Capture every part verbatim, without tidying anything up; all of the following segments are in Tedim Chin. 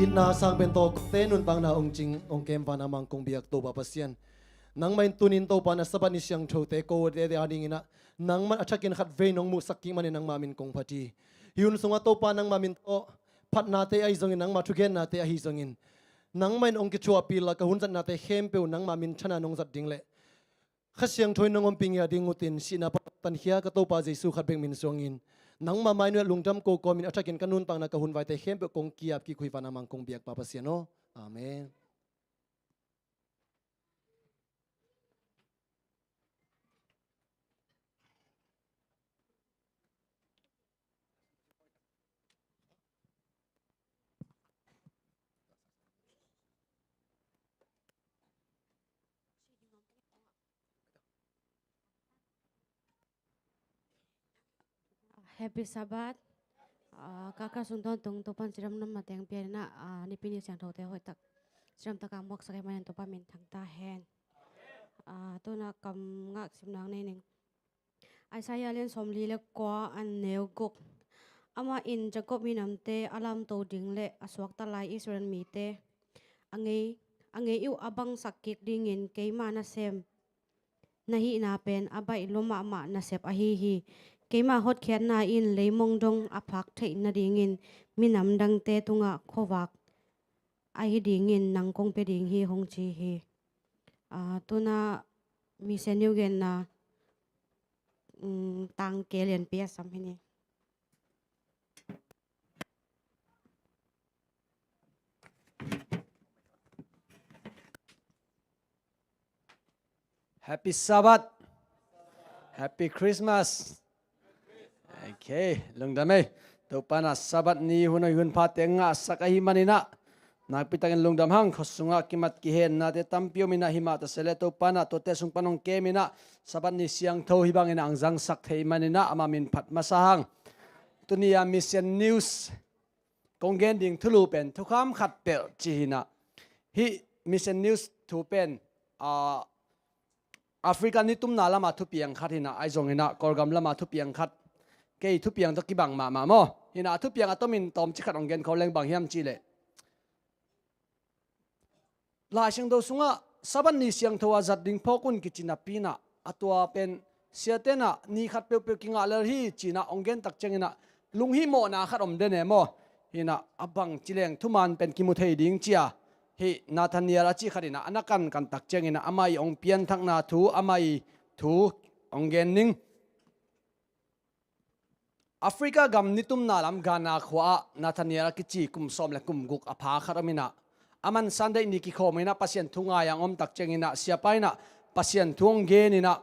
Itna sang pen tawh kote nuntakna hong cing hong kem vanah mangkong biak Topa Pasian, nangmah in tunin Topa na Sabbath ni siangthote kote adingin ah nangman a thakin khat vei nong muhsak kik manin nangmah min kong phat hi. Hih hun sungah Topa nangmah min tawh phatnate ahi zongin, nangmah thugennate ahi zongin, nangmah in hong kithuahpih la ka hun zatnate khempeuh nangmah minthanna nong zat ding le Kha Siangtho in nong ompih ngei ding utin, sihna pan tankhia ka Topa Jesu khat bek min suangin, nangmah mai nuai lungdam ko kawmin a thakin ka nuntakna ka hun vaite khempeuh kong ki-ap kik uh hi vanah mangkong biak Pa Pasian aw. Amen. Happy Sabbath. Ah, ka kha sung tawntung Topan cidam nam mateng pianna, ah, Nipi ni siangthote hoihtak cidam taka muaksak ei manin Topa min thang ta hen. Ah, tuna kam ngak sim nang nei ning. Isaiah lian sawmli le kua a neu guk. Amah in Jacob minamte a lamto ding le a suakta lai Israel mite a ngei, a ngei uh a bangsak kik dingin keima nasem na hihna pen a baih lua mahmah nasep ahi hi. Keima hotkhiatna in leimong dong a phak theih nadingin minam dangte tungah khuavak ahi dingin nang kong pia ding hi hong ci hi. Ah, tuna Mission New genna, mm, tangke lianpi a sam hi ni. Happy Sabbath. Happy Christmas. Ok, lungdam ei. Topa na Sabbath ni hun a hun phate ngahsak ahi maninah nakpitakin lungdam hang. Khuasungah kimat kihennate tampi ominah himah taseleh Topa na tuate sung pan hong keminah Sabbath ni siangtho hih banginah ang zangsak thei maninah ama min phat masa hang. Tuni a Mission News kong gen ding thulu pen thukham khat pelh ci hinah. Hih Mission News thu pen, ah, Africa nitumna lama thupiang khat hinah, ahi zonginah Kawlgam lama thupiang khat. Kei thupiang tawh kibang mahmah maw. Hinah a thupiang a tomin tawmcik khat hong gen kho leng bang hiam cihleh, Lai Siangtho sungah Sabbath ni siangtho a zat ding phawk un kici napi inah a tua pen siatenah ni khat peuhpeuh kingah lel hi cinah hong gen tak cianginah lunghimawhna khat om den e maw. Hinah a bang cileng thuman pen kimu thei ding cia hih Nathaniel a cih khat inah a na kankan tak cianginah amah ih hong pianthakna thu, amah ih thu hong gen ning. Africa gam nitumna lam Ghana khua-ah Nathaniel a kici kum sawm le kum guk a pha khat om inah, aman Sunday ni kikhawm inah Pasian thu ngai-ah hong om tak cianginah siapa inah Pasian thu hong gen inah,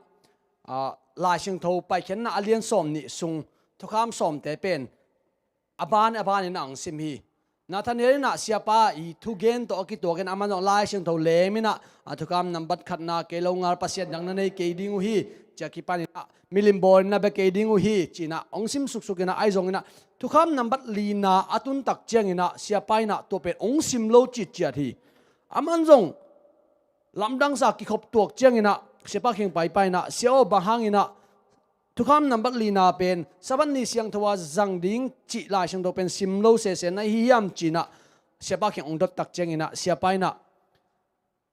ah, Lai Siangtho Paikhiatna a lian sawm nih sung thukham sawmte pen a ban a ban inah hong sim hi. Nathaniel inah siapa ih thugen tawh a kituakin aman zong Lai Siangtho lem inah a thukham nambat khatna kei lo ngal pasian dang na nei kei ding uh hi, cia kipan inah milim bawlna bia kei ding uh hi cinah hong sim suksuk inah ahi zonginah thukham nambat lina a tun tak cianginah siapa inah tua pen hong sim lo citciat hi. Aman zong lamdangsa kikhop tuak cianginah siapa kheng paipai inah sia aw bang hanginah thukham nambat lina pen Sabbath ni siangtho a zang ding cih Lai Siangtho pen sim lo sese na hi hiam cinah siapa kheng hong dot tak cianginah siapa inah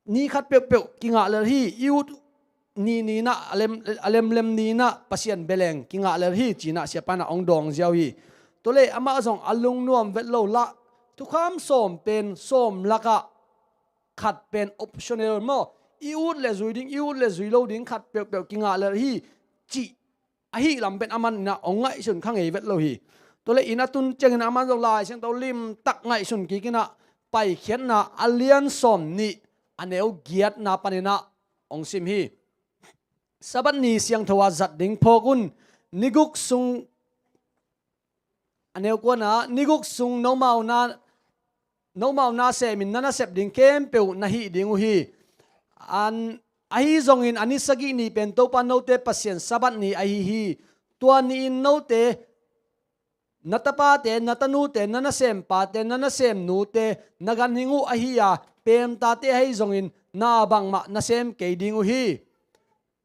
ni khat peuhpeuh kingah lel hi, i ut ni ninah a lem, a lemlem ninah Pasian beleng kingah lel hi cinah siapa inah hong dawng ziau hi. Tuale amah zong a lungnuam vet lo lah thukham sawm pen sawm lakah khat pen optional maw, i ut le zui ding, i ut le zui lo ding khat peuhpeuh kingah lel hi cih ahi lam pen aman inah hong ngaihsun kha ngei vet lo hi. Tuale inn a tun ciangin aman zong Lai Siangtho limtak ngaihsun kik inah Paikhiatna a lian sawm nih a neu giatna paninah hong sim hi. Sabbath ni siangtho a zat ding phawk un, ni guk sung a neu kuana, ni guk sung nomau na, nomau na semin na nasep ding khempeuh na hih ding uh hi. An, ahi zongin a ni sagih ni pen Topa note Pasian Sabbath ni ahi hi. Tua ni-in note, na tapate, na tanute, na nasempate, na nasemnute, na ganhing uh ahi a, peemtate ahi zongin na bangmah na sem kei ding uh hi.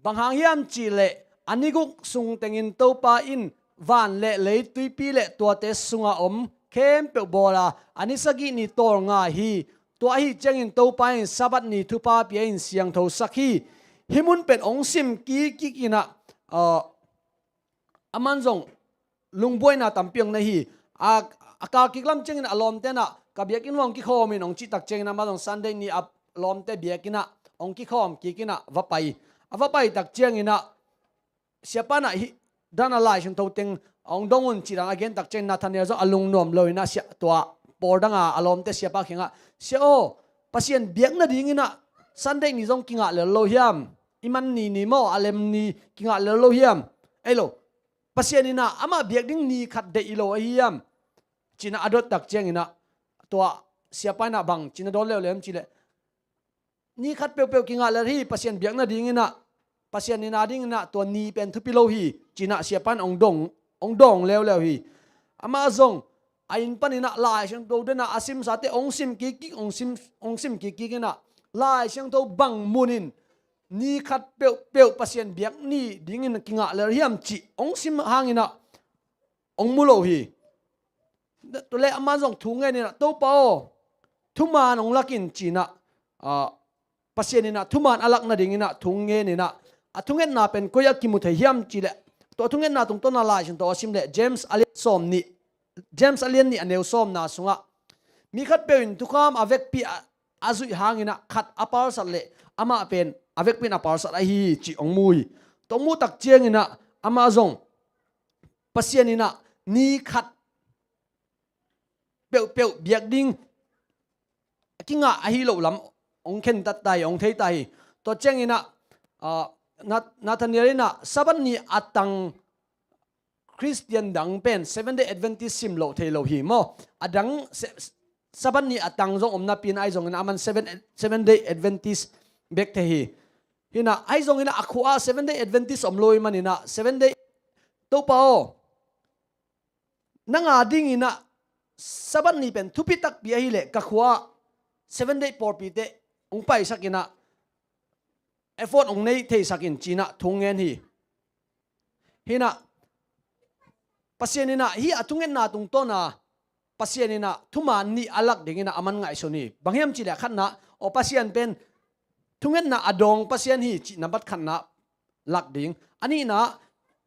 Bang hang hiam cihleh a ni guk sung tengin Topa in van le lei, tuipi le tuate sungah om khempeuh bawl a, a ni sagih ni tawlnga hi. Tua ahi ciangin Topa in Sabbath ni thupha pia in siangthosak hi. Hih mun pen hong sim kik kik in ah, ah, aman zong lungbuaina tampi hong nei hi. A, a kal kik lam ciangin a lawmte in ah, ka biakinn uah hong kikhawm in hong cih tak ciangin amah zong Sunday ni a lawmte biakinn ah hong kikhawm kik in ah va pai. A va pai tak ciangin ah, siapa in ah hih dan a Lai Siangtho teng hong dong un cih dan a gen tak ciangin Nathaniel zong a lungnuam lo in ah sia, tua pawl dang a, a lawmte siapa kiangah, "Sia aw, Pasian biak nadingin ah Sunday ni zong kingah lel lo hiam? I man ni ni maw, a lem ni kingah lel lo hiam? Ei lo, Pasian in ah amah biak ding ni khat deih hi lo ahi hiam?" ci-in ah a dot tak ciangin ah, tua siapa in ah bang ci-in ah dawn leuleu hiam cih leh, "Ni khat peuhpeuh kingah lel hi, Pasian biak nadingin ah, Pasian in ah dingin ah tua ni pen thupi lo hi," ci-in ah siapa in hong dong, hong dawng leuleu hi. Amah zong a inn panin ah Lai Siangtho den ah a simsate hong sim kik kik, hong sim, hong sim kik kik in ah, Lai Siangtho bang mun in ni khat peuhpeuh Pasian biak ni dingin kingah lel hiam cih hong sim hangin ah hong mu lo hi. Tua leh amah zong thu ngen in ah, "Topa aw, thuman hong lak in," ci-in ah, ah, Pasian in ah thuman a lak nadingin ah thu ngen in ah, a thungetna pen koi ah kimu thei hiam cih leh, tua thungetna tungtawn a Lai Siangtho a sim leh James a lian sawm nih, James a lian nih a neu sawmna sungah, "Mi khatpeuh in thukham a vekpi a, a zuih hangin ah khat a palsat leh amah pen a vekpi in a palsat ahi hi," cih hong mu hi. Tua hong mu tak ciangin ah amah zong Pasian in ah ni khat peuhpeuh biak ding kingah ahi loh lam hong khen ta hi, hong thei ta hi. Tua ciangin ah, ah, Nath-, Nathaniel in ah Sabbath ni a tang Khristian dang pen Seventh Day Adventist sim loh thei lo hi maw. A dang se-, Sabbath ni a tang zong om napi in ah ahi zongin ah aman Seven, Seventh Day Adventist bek thei hi. Hi in ah ahi zongin ah a khua ah Seventh Day Adventist om lo ahih manin ah, "Seventh Day, Topa aw, nang a dingin ah Sabbath ni pen thupi takpi ahih leh ka khua ah Seventh Day pawlpite hong paisak in ah, effort hong nei theisak in," ci-in ah thu ngen hi. Hi in ah Pasian in ah hih a thungetna tungtawn a, Pasian in ah thuman nih a lak dingin ah aman ngaihsun hi. Bang hiam cih leh khatna, aw, Pasian pen thungetna a dawng Pasian hi cih nambat khatna lak ding. A nihna,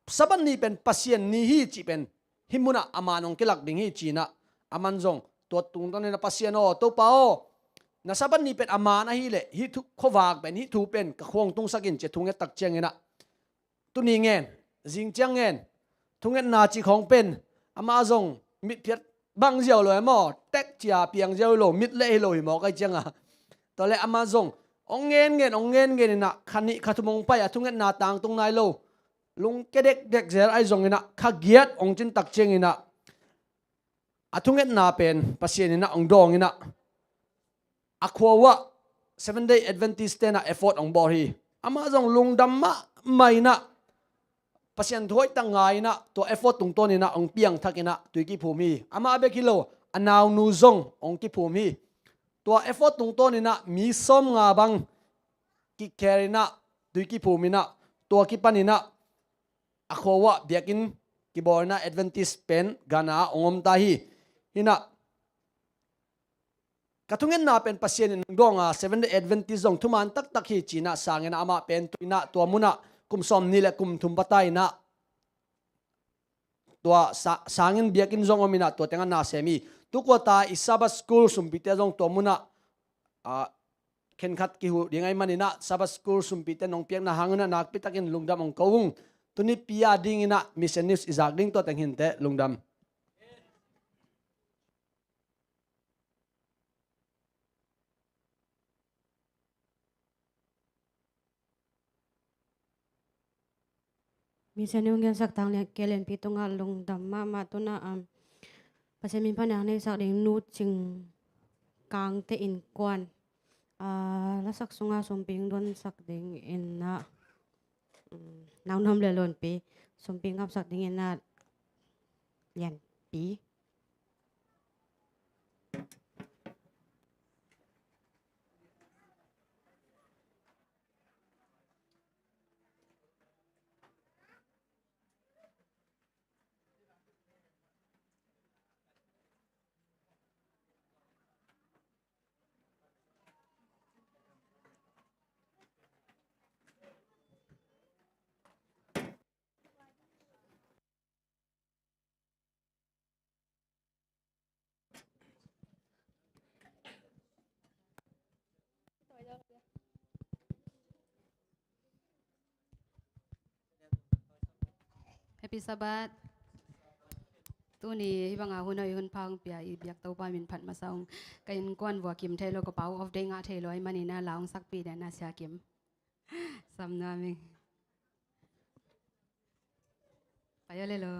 Sabbath ni pen Pasian ni hi cih pen hih munah a man hong kilak ding hi ci-in ah, aman zong tua tungtawn in ah, "Pasian aw, Topa aw, na Sabbath ni pen a man ahih leh hih thu, khuavak pen, hih thu pen ka khua hong tungsak in," ci-a thunget tak ciangin ah, tuni ngen, zing ciang ngen, thungetna cih khawng pen amah zong mitphiat bang ziau lo e maw, tek cia piang ziau hi lo, mit leh hi lo hi mawk ahih ciangin. Tua leh amah zong hong ngen ngen, hong ngen ngen in ah, kha nih kha thum hong pai a, thungetna tangtung nai lo, lungkia dekdek zel ahi zongin ah, kha giat hong cin tak ciangin ah, a thungetna pen Pasian in ah hong dawng in ah, a khua uah Seventh Day Adventist te'n ah effort hong bawl hi. Amah zong lungdam mahmah in ah, Pasian thu hoihtak ngai in ah, tua effort tungtawn in ah hong piangthak in ah tui kiphum hi. Amah bek hi lo, a naunu zong hong kiphum hi. Tua effort tungtawn in ah mi sawmnga bang kikhel in ah tui kiphum in ah, tua kipan in ah a khua uah biakinn kibawl in ah Adventist pen Ghana ah hong om ta hi. Hi in ah, "Ka thungetna pen Pasian in hong dawng a, Seventh Day Adventist zong thuman taktak hi," ci-in ah sang in ah, amah pen tu-in ah tua munah kum sawmnih leh kum thum pha ta in ah, tua sa-, sangin biakinn zong om in ah tua teng ah na sem hi. Tu kuata i Sabbath School sumpite zong tua munah, ah, khenkhat kihuh ding ahih manin ah, Sabbath School sumpite nong piakna hangin ah nakpi takin lungdam hong ko ung. Tuni pi a dingin ah Mission News i zak ding, tua teng hi inteh, lungdam. Mission News hong gensak tang lian, K L N P tungah lungdam mahmah. Tu-in ah, um, Pasian min phatna hong neisak ding Nu Cing Kangte innkuan, ah, lasak sungah Sumping Duansak dingin ah, um, Nau Nuam leh Luanpi, Sumping Ngapsak dingin ah Lianpi. Happy Sabbath. Tuni hih banga hun hoih hun pha hong pia i biak Topa min phat masa ung. Ka innkuan vua kim thei lo, ka pa uh off day ngah thei lo ahih manin a la hong sakpih den a, Sia Kim. Sam nuam ing. Pai aw le lo.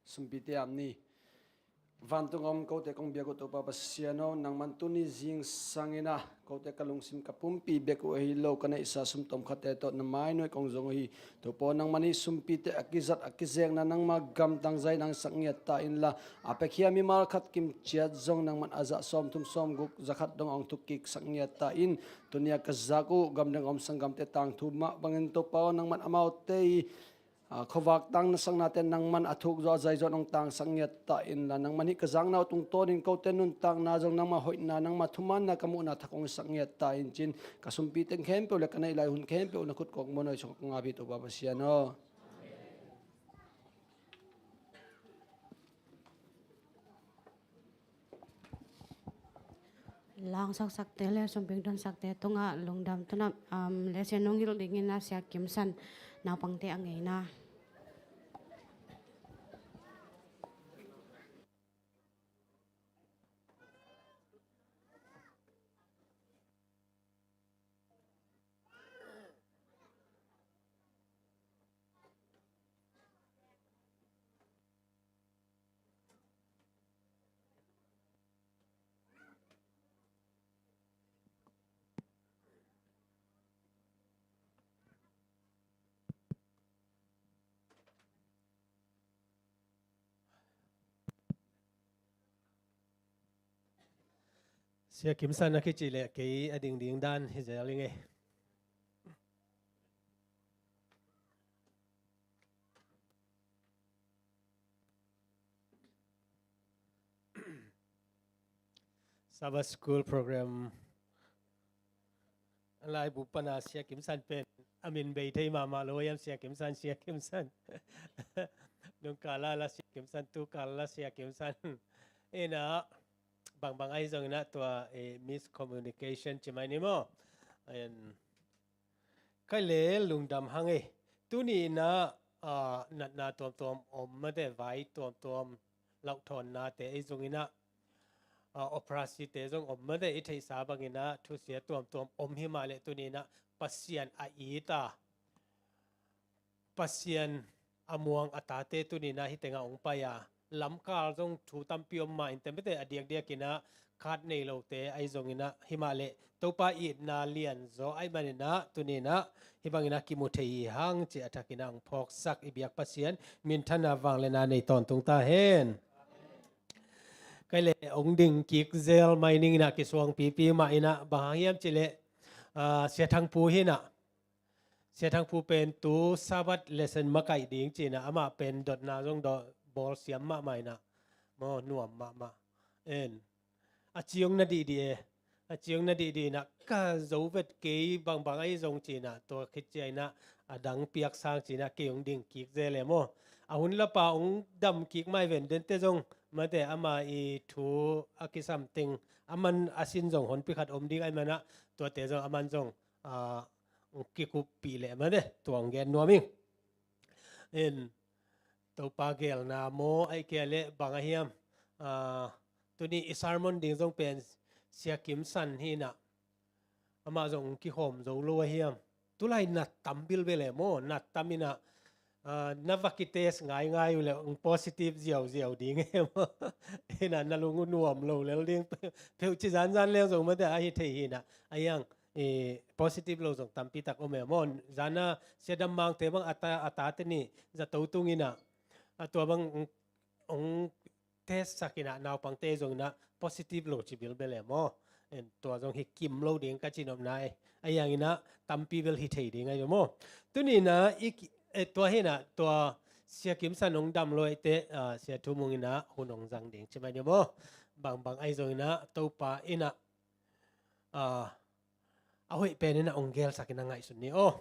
Sumpite am ni. Vantung om kote kong biak uh Topa Pasian aw, nangman tuni zingsang in ah kote ka lungsim ka pumpi bek uh ahi lo ka neihsa sum tomkhatte tawh na mai nuai kong zong uh hi. Topa aw, nangman hih sumpite a kizat a kizekna nangma gamtang zai nang sak ngiat ta inla, a pekhiam mimal khat kimciat zong nangman a zah sawmthum sawmguk za khat dong a hong thuk kik sak ngiat ta in, tuni a ka zak uh gamdang om sanggamte tangthu mah bangin Topa aw, nangman amaute i, aa, khuavak tang na saknate nangman a thuk zaw a zai zaw nong tangsak ngiat ta inla, nangman hih ka zakna uh tungtawnin kote nuntakna zong nangma hoihna nangma thumaanna ka muhna thak hong sak ngiat ta in cin, ka sumpi teng khempeuh le ka neih lai hun khempeuh na khut kong muan uh sung kong ap hi Topa Pasian aw. Langsawksakte le sumpik donsakte tungah lungdam tuna, um, lehse nong hilh dingin a Sia Kim San naupangte a ngeina. Sia Kim San a kici leh kei a dingding dan hi zel ing ei. Sabbath School Program a laibu pana Sia Kim San pen a min bei thei mahmah lo hiam, Sia Kim San, Sia Kim San. Nung kala la Sia Kim San, tu kala la Sia Kim San. Ina bangbang ahi zongina tua, eh, miscommunication ci mai ni maw. Kai le lungdam hang ei. Tuni ina, ah, natna tuamtuam om mate, vai tuamtuam lauhthawnate ei zongina, ah, operasite zong om mate, i theihsa bangina thusia tuamtuam om hi mah leh tuni ina Pasian a it a, Pasian a muang a tate tuni ina hih tengah hong pai a, lamkal zong thu tampi om mah in teh mate, a diakdiak ina khat nei lote ahi zongina hi mah leh Topa itna lian zaw ahi manina tuni ina hih bangina kimu thei hi hang ci a thak ina hong phawksak i biak Pasian minthanna vangliatna nei tawntung ta hen. Kai le hong ding kik zel mai ning ina kisuang pipi mah ina bang hang hiam ci leh, ah, Sia Thang Pu hi ina. Sia Thang Pu pen tu Sabbath lesson makaih ding ci ina amah pen dotna zong dot bawl siam mahmah ina. Maw, nuam mahmah. En. A ciong na dihdih e. A ciong na dihdih ina ka zo vet kei bangbang ahi zong ci ina tua khit cia ina a dang piak sang ci ina kei hong ding kik zel e maw. A hun lapa hong dam kik mai ven dente zong mate ama i thu a kisam teng a man a sin zong honpi khat om ding ahi mana tuate zong a man zong, ah, kikuppih leh mate tua hong gen nuam ing. En, Topa gelna maw ahi kei leh bang a hiam, ah, tuni i sermon ding zong pen Sia Kim San hi ina amah zong hong kihawm zo lo a hiam. Tulai nat tam bilbel e maw, nat tam ina, ah, na va kitest ngaingai uh leh hong positive ziauziau ding e maw. Ina na lung uh nuam lo lel ding. Peuh ci zanzan leng zong mate ahi thei hi ina a hiang, eh, positive lo zong tampi tak om e maw. Zana Sia Dam Mangte bang a ta, a tate nih zato tung ina a tua bang hong, hong test sak ina naupangte zong ina positive lo ci bilbel e maw. En, tua zong hi kim lo ding ka ci nopna e. A hiang ina tampi bel hi thei ding ahi maw. Tuni ina i ki-, eh, tua hi ina tua Sia Kim San hong dam lo ahih teh, ah, Sia Thu Mung ina hun hong zang ding ci mai ni maw. Bangbang ahi zong ina Topa ina, ah, a hoih pen ina hong gelsak ina ngaihsun ni aw.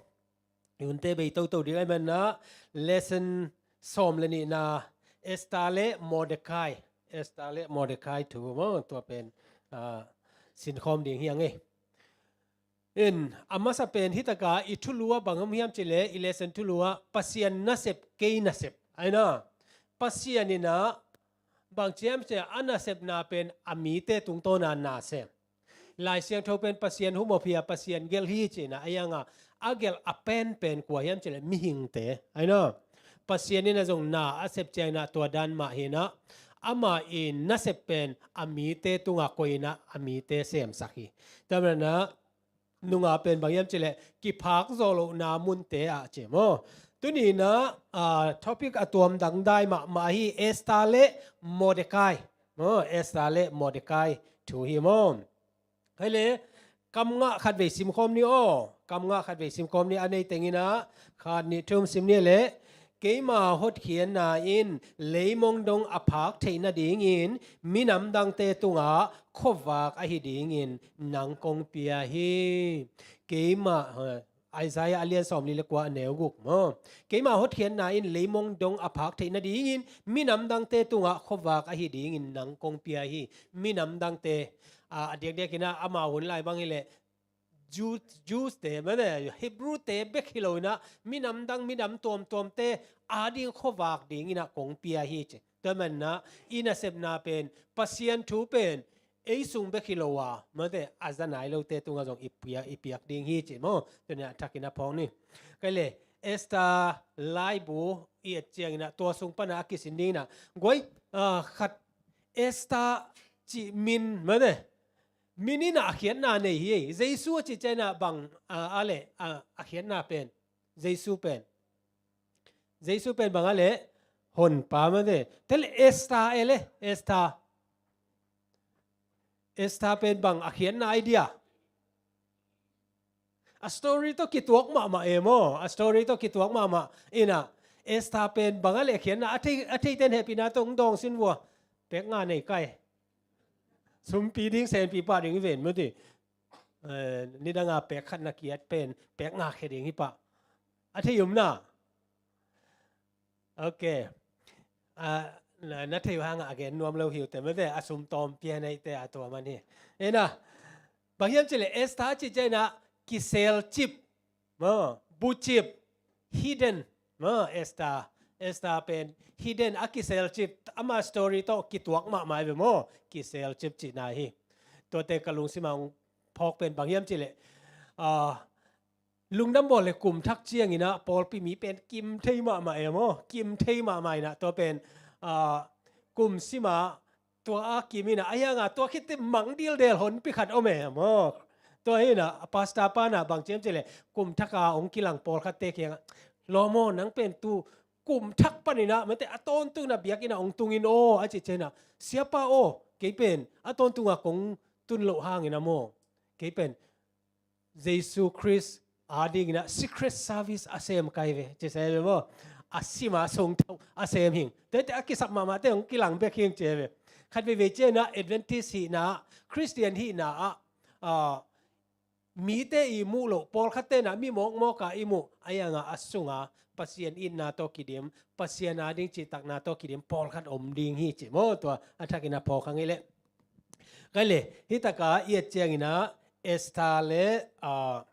I hunte bei toto ding ahi mana lesson sawm le nihna Esther le Mordecai. Esther le Mordecai thu maw tua pen, ah, sinkhawm ding hi ang e. In, a masa pen hi taka i thulu ah bang om hiam ci leh i lesson thulu ah Pasian nasep kei nasep. Ahi na. Pasian ina bang ci hiam ci leh a nasepna pen a mite tungtawna nasep. Lai Siangtho pen Pasian humop hi a, Pasian gelh hi ci ina a hiang a, a gelh a penpen kua hiam ci leh mihingte. Ahi na. Pasian in a zong na a sep ciangin ah tua dan mah hi-in ah, amah in nasep pen a mite tungah koih in ah a mite semsak hi. Tua manin ah nungah pen bang hiam cih leh kiphak zawh lohna munte ah ci maw. Tuni-in ah, ah, topic a tuam dangdai mahmah hi, Esther le Mordecai. Maw, Esther le Mordecai thu hi maw. Hei le, kam ngah khatvei simkhawm ni aw. Kam ngah khatvei simkhawm ni, a nei teng in ah khat nih thum sim ni leh. Keima hotkhiatna in leimong dong a phak theih nadingin minam dangte tungah khuavak ahi dingin nang kong pia hi. Keima, eh, Isaiah a lian sawmli le kua a neu guk maw. Keima hotkhiatna in leimong dong a phak theih nadingin minam dangte tungah khuavak ahi dingin nang kong pia hi. Minam dangte, a, a diakdiak in ah amau hun lai bang hi leh Jew, Jews te, mate, Hebrew te bek hi lo in ah, minam dang, minam tuamtuamte ading khuavak ding in ah kong pia hi ci. Tua manin ah i nasepna pen, Pasian thu pen ei sung bek hi lo a, mate, a za nai lote tungah zong i piak, i piak ding hi ci maw. Tua ni a thak in ah phawk ni. Kei le, Esther laibu i et ciangin ah tua sung pan ah a kisin ding in ah, guai, ah, khat Esther cih min, mate, min in ah a khiatna nei hi. Jesu a cih ciangin ah bang, ah, a le, ah, a khiatna pen, Jesu pen, Jesu pen bang a le, honpa, mate. Tua le Esther e le, Esther, Esther pen bang a khiatna idea. A story tawh kituak mahmah e maw. A story tawh kituak mahmah in ah, Esther pen bang a le khiatna, a thei, a theiten hehpihna tawh hong dawng sin vua. Pek nga nei kai. Sumpi ding, senpi pah ding i ven, mate. Eh, nidang a pek khat na kiat pen pek nga khia ding hi pah. A thei um na. Ok. Ah, na, na thei uh hang a gen nuam lo hi uh teh, mate, a sum tawm pia na hi teh, a tua man hi. Ei na, bang hiam cih leh Esther cih ciangin ah kiselcip, maw, bucip, hidden, maw, Esther, Esther pen hidden, a kiselcip, ama story tawh kituak mahmah hi ve maw, kiselcip cihna hi. Tuate ka lungsim ah hong phawk pen bang hiam cih leh, ah, lungdam bawl le kum thak ciangin ah pawlpi mi pen kim thei mahmah e maw, kim thei mahmah in ah tua pen, ah, kum sim ah tua a kim in ah, a hiang ah tua khit teh mang dildel honpi khat om e maw. Tua hi in ah a pastor pa in ah bang ci hiam cih leh kum thak a hong kilang pawlkhatte kiang ah, lawm aw, nang pen tu kum thak panin ah, mate, a tawntung in ah biakinn ah hong tung in aw, a cih ciangin ah, siapa aw, kei pen a tawntung ah kong tun loh hangin ah maw, kei pen Jesu Khrist adingin ah Secret Service a sem ka hi ve, ci se ve maw. A sim a sung tho a sem hing. Tuate a kisap mahmahte hong kilang bek hing ci ve. Khat veivei ciangin ah Adventist hihna, Khristian hihna ah, ah, mite i muh loh, pawlkhatte in ah mi mawkmawk a i muh, a hiang ah a sung a Pasian itna tawh kidim, Pasian ading cihtakna tawh kidim pawlkhat om ding hi ci maw, tua a thakin a phawk hang hi leh. Kei le, hih tak a i et ciangin ah Esther le, ah,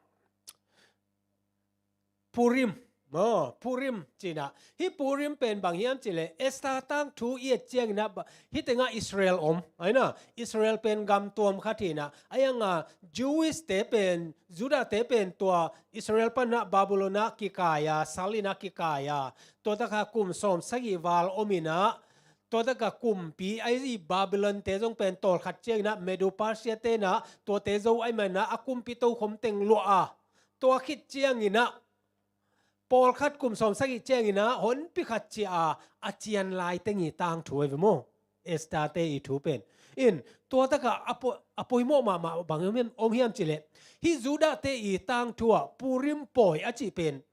Purim, maw, Purim cih in ah. Hih Purim pen bang hiam cih leh Esther tangthu i et ciangin ah, hih teng ah Israel om, a hi in ah, Israel pen gam tuam khat hi in ah, a hiang ah Jewish te pen, Judah te pen tua Israel pan ah Babylon ah kikai a, sal in ah kikai a, tua tak a kum sawm sagih val om in ah, tua tak a kumpi, a hi Babylon te zong pen tawlkhat ciangin ah Medo Persia te in ah tuate zo ahih manin ah a kumpi tokhom teng luah a, tua khit ciangin ah pawlkhat kum sawm sagih ciangin ah honpi khat ciah a, a cian lai teng i tangthu ahi ve maw. Esther te i thu pen in, tua tak a a po-, a poimawh mahmah bang om hiam, om hiam cih leh, hih Judah te i tangthu ah Purim pawi a cih pen,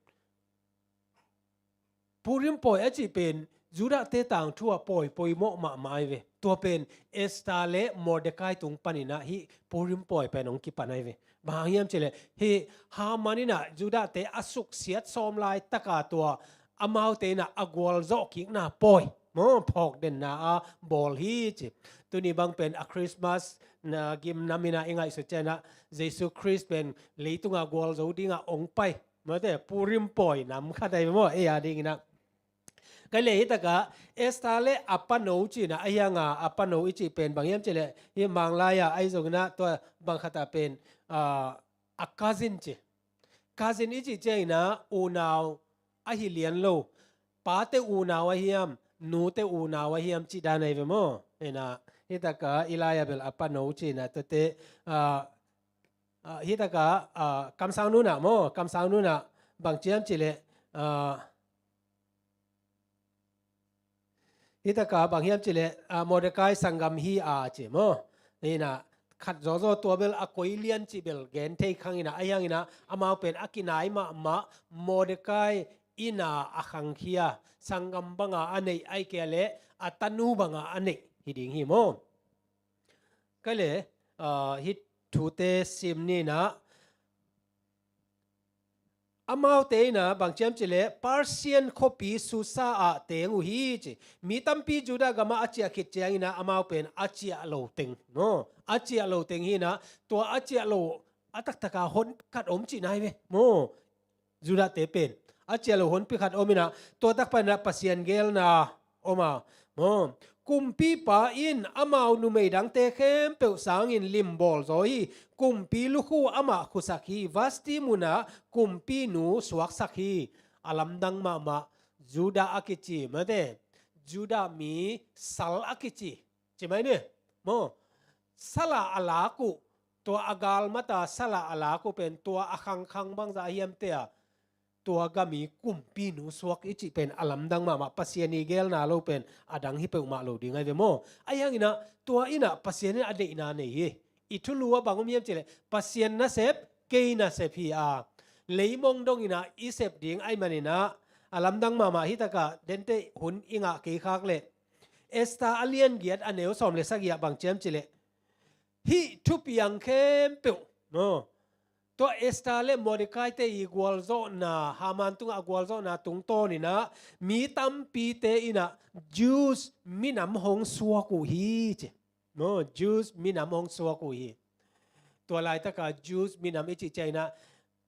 Purim pawi a cih pen Judah te tangthu ah pawi poimawh mahmah ahi ve. Tua pen Esther le Mordecai tung panin ah hih Purim pawi pen hong kipan ahi ve. Bang hang hiam cih leh, hih Haman in ah Judah te a suksiat sawm laitak a tua amaute in ah a gualzawh kikna pawi, maw, phawkdenna a bawl hi ci. Tuni bang pen a Christmas na gimnam in ah i ngaihsut ciangin ah Jesu Khrist pen leitung a gualzo ding a hong pai, mate, Purim pawi nam khat ahi maw, ei adingin ah. Kei le, hih tak a Esther le a pano cih in ah, a hiang a a pano i cih pen bang hiam cih leh, hih Manglai ah ahi zongin ah tua bang khat ah pen, ah, a cousin ci. Cousin i cih ciangin ah unau ahi lian lo, pate unau ahi hiam, nute unau ahi hiam cih dan ahi ve maw. Hi na, hi taka i lai-a bel a pano ci na, tua te, ah, ah, hi taka, ah, kamsang nu na maw, kamsang nu na bang ci hiam cih leh, ah, hi taka bang hiam cih leh, ah, Mordecai sanggam hi a ci maw. Hi na, khat zawzaw tua bel a koi lian cih bel gen thei khang hi na, ahi hang hi na, amau pen a kinai mahmah, Mordecai inn a a khangkhia, sanggam banga a neih, ahih kei leh a tanu banga a neih hi ding hi maw. Kei leh, ah, hih thute sim ni na, amaute in ah bang ci hiam cih leh Persian khuapi Susa ah teng uh hi ci. Mi tampi Judah gamah a ciah khit ciangin ah amau pen a ciah lo teng maw. A ciah lo teng hi na, tua a ciah lo a taktak a honpi khat om cihna hi ve maw. Judah te pen a ciah lo honpi khat om in ah, tua tak pan ah Pasian geelna om a maw. Kumpipa in amau numei dangte khempeuh sangin limbawl zaw hi. Kumpi lukhu amah khusak hi. Vasti mun ah kumpinu suaksak hi. A lamdang mahmah, Judah a kici mate, Judah mi sal a kici, ci mai ni maw. Sal a a lak uh, tua a galmat a sal a a lak uh pen tua a khangkhang bangzah hiam te a, tua gam i kumpinu suak i cih pen a lamdang mahmah. Pasian i geelna lo pen a dang hi peuhmah lo ding ahi ve maw. Ahi hang in ah tua in ah Pasian in a deihna nei hi. I thulu ah bang om hiam cih leh Pasian nasep, kei nasep hi a, leimong dong in ah i sep ding ahih manin ah a lamdang mahmah. Hi taka dente hun i ngah kei khak leh Esther a lian giat a neu sawm le sagih ah bang ci hiam cih leh, hih thupiang khempeuh maw, tua Esther le Mordecai te i gualzawhna, Haman tungah a gualzawhna tungtawn in ah mi tampite in ah Jews minam hong suak uh hi ci maw. Jews minam hong suak uh hi. Tua laitak a Jews minam i cih ciangin ah,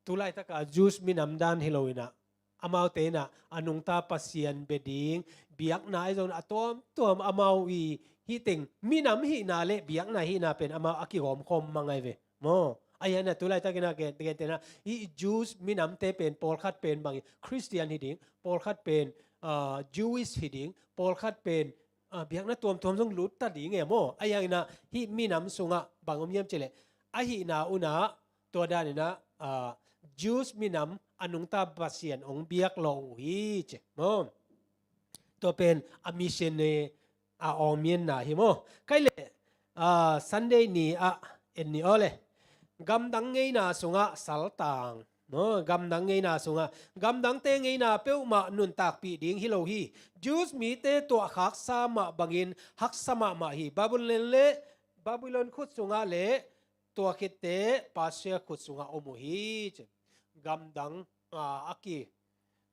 tu laitak a Jews minam dan hi lo in ah, amaute in ah a nungta Pasian bia ding, biakna ahi zongin a tuamtuam amau i hih teng minam hihna le biakna hihna pen amau a kigawmkhawm mang ahi ve maw. Ahi hang in ah tu laitakin ah gen, gentehna, hih Jews minamte pen pawlkhat pen bang hi, Christian hi ding, pawlkhat pen, ah, Jewish hi ding, pawlkhat pen, ah, biakna tuamtuam zong lut ta ding e maw. Ahi hang in ah hih minam sungah bang om hiam cih leh, ahihna un ah tua dan in ah, ah, Jews minam a nungta Pasian hong biak lawh uh hi ci maw. Tua pen a mission ni a awngminna hi maw. Kei leh, ah, Sunday ni ah en ni aw le. Gamdang ngeina sungah saltang maw. Gamdang ngeina sungah, gamdangte ngeina peuhmah nuntakpih ding hi lo hi. Jews mite tuah khaksa mah bangin haksa mahmah hi. Babylon le, Babylon khut sungah le tua khitteh Persia khut sungah om uh hi ci. Gamdang, ah, a ki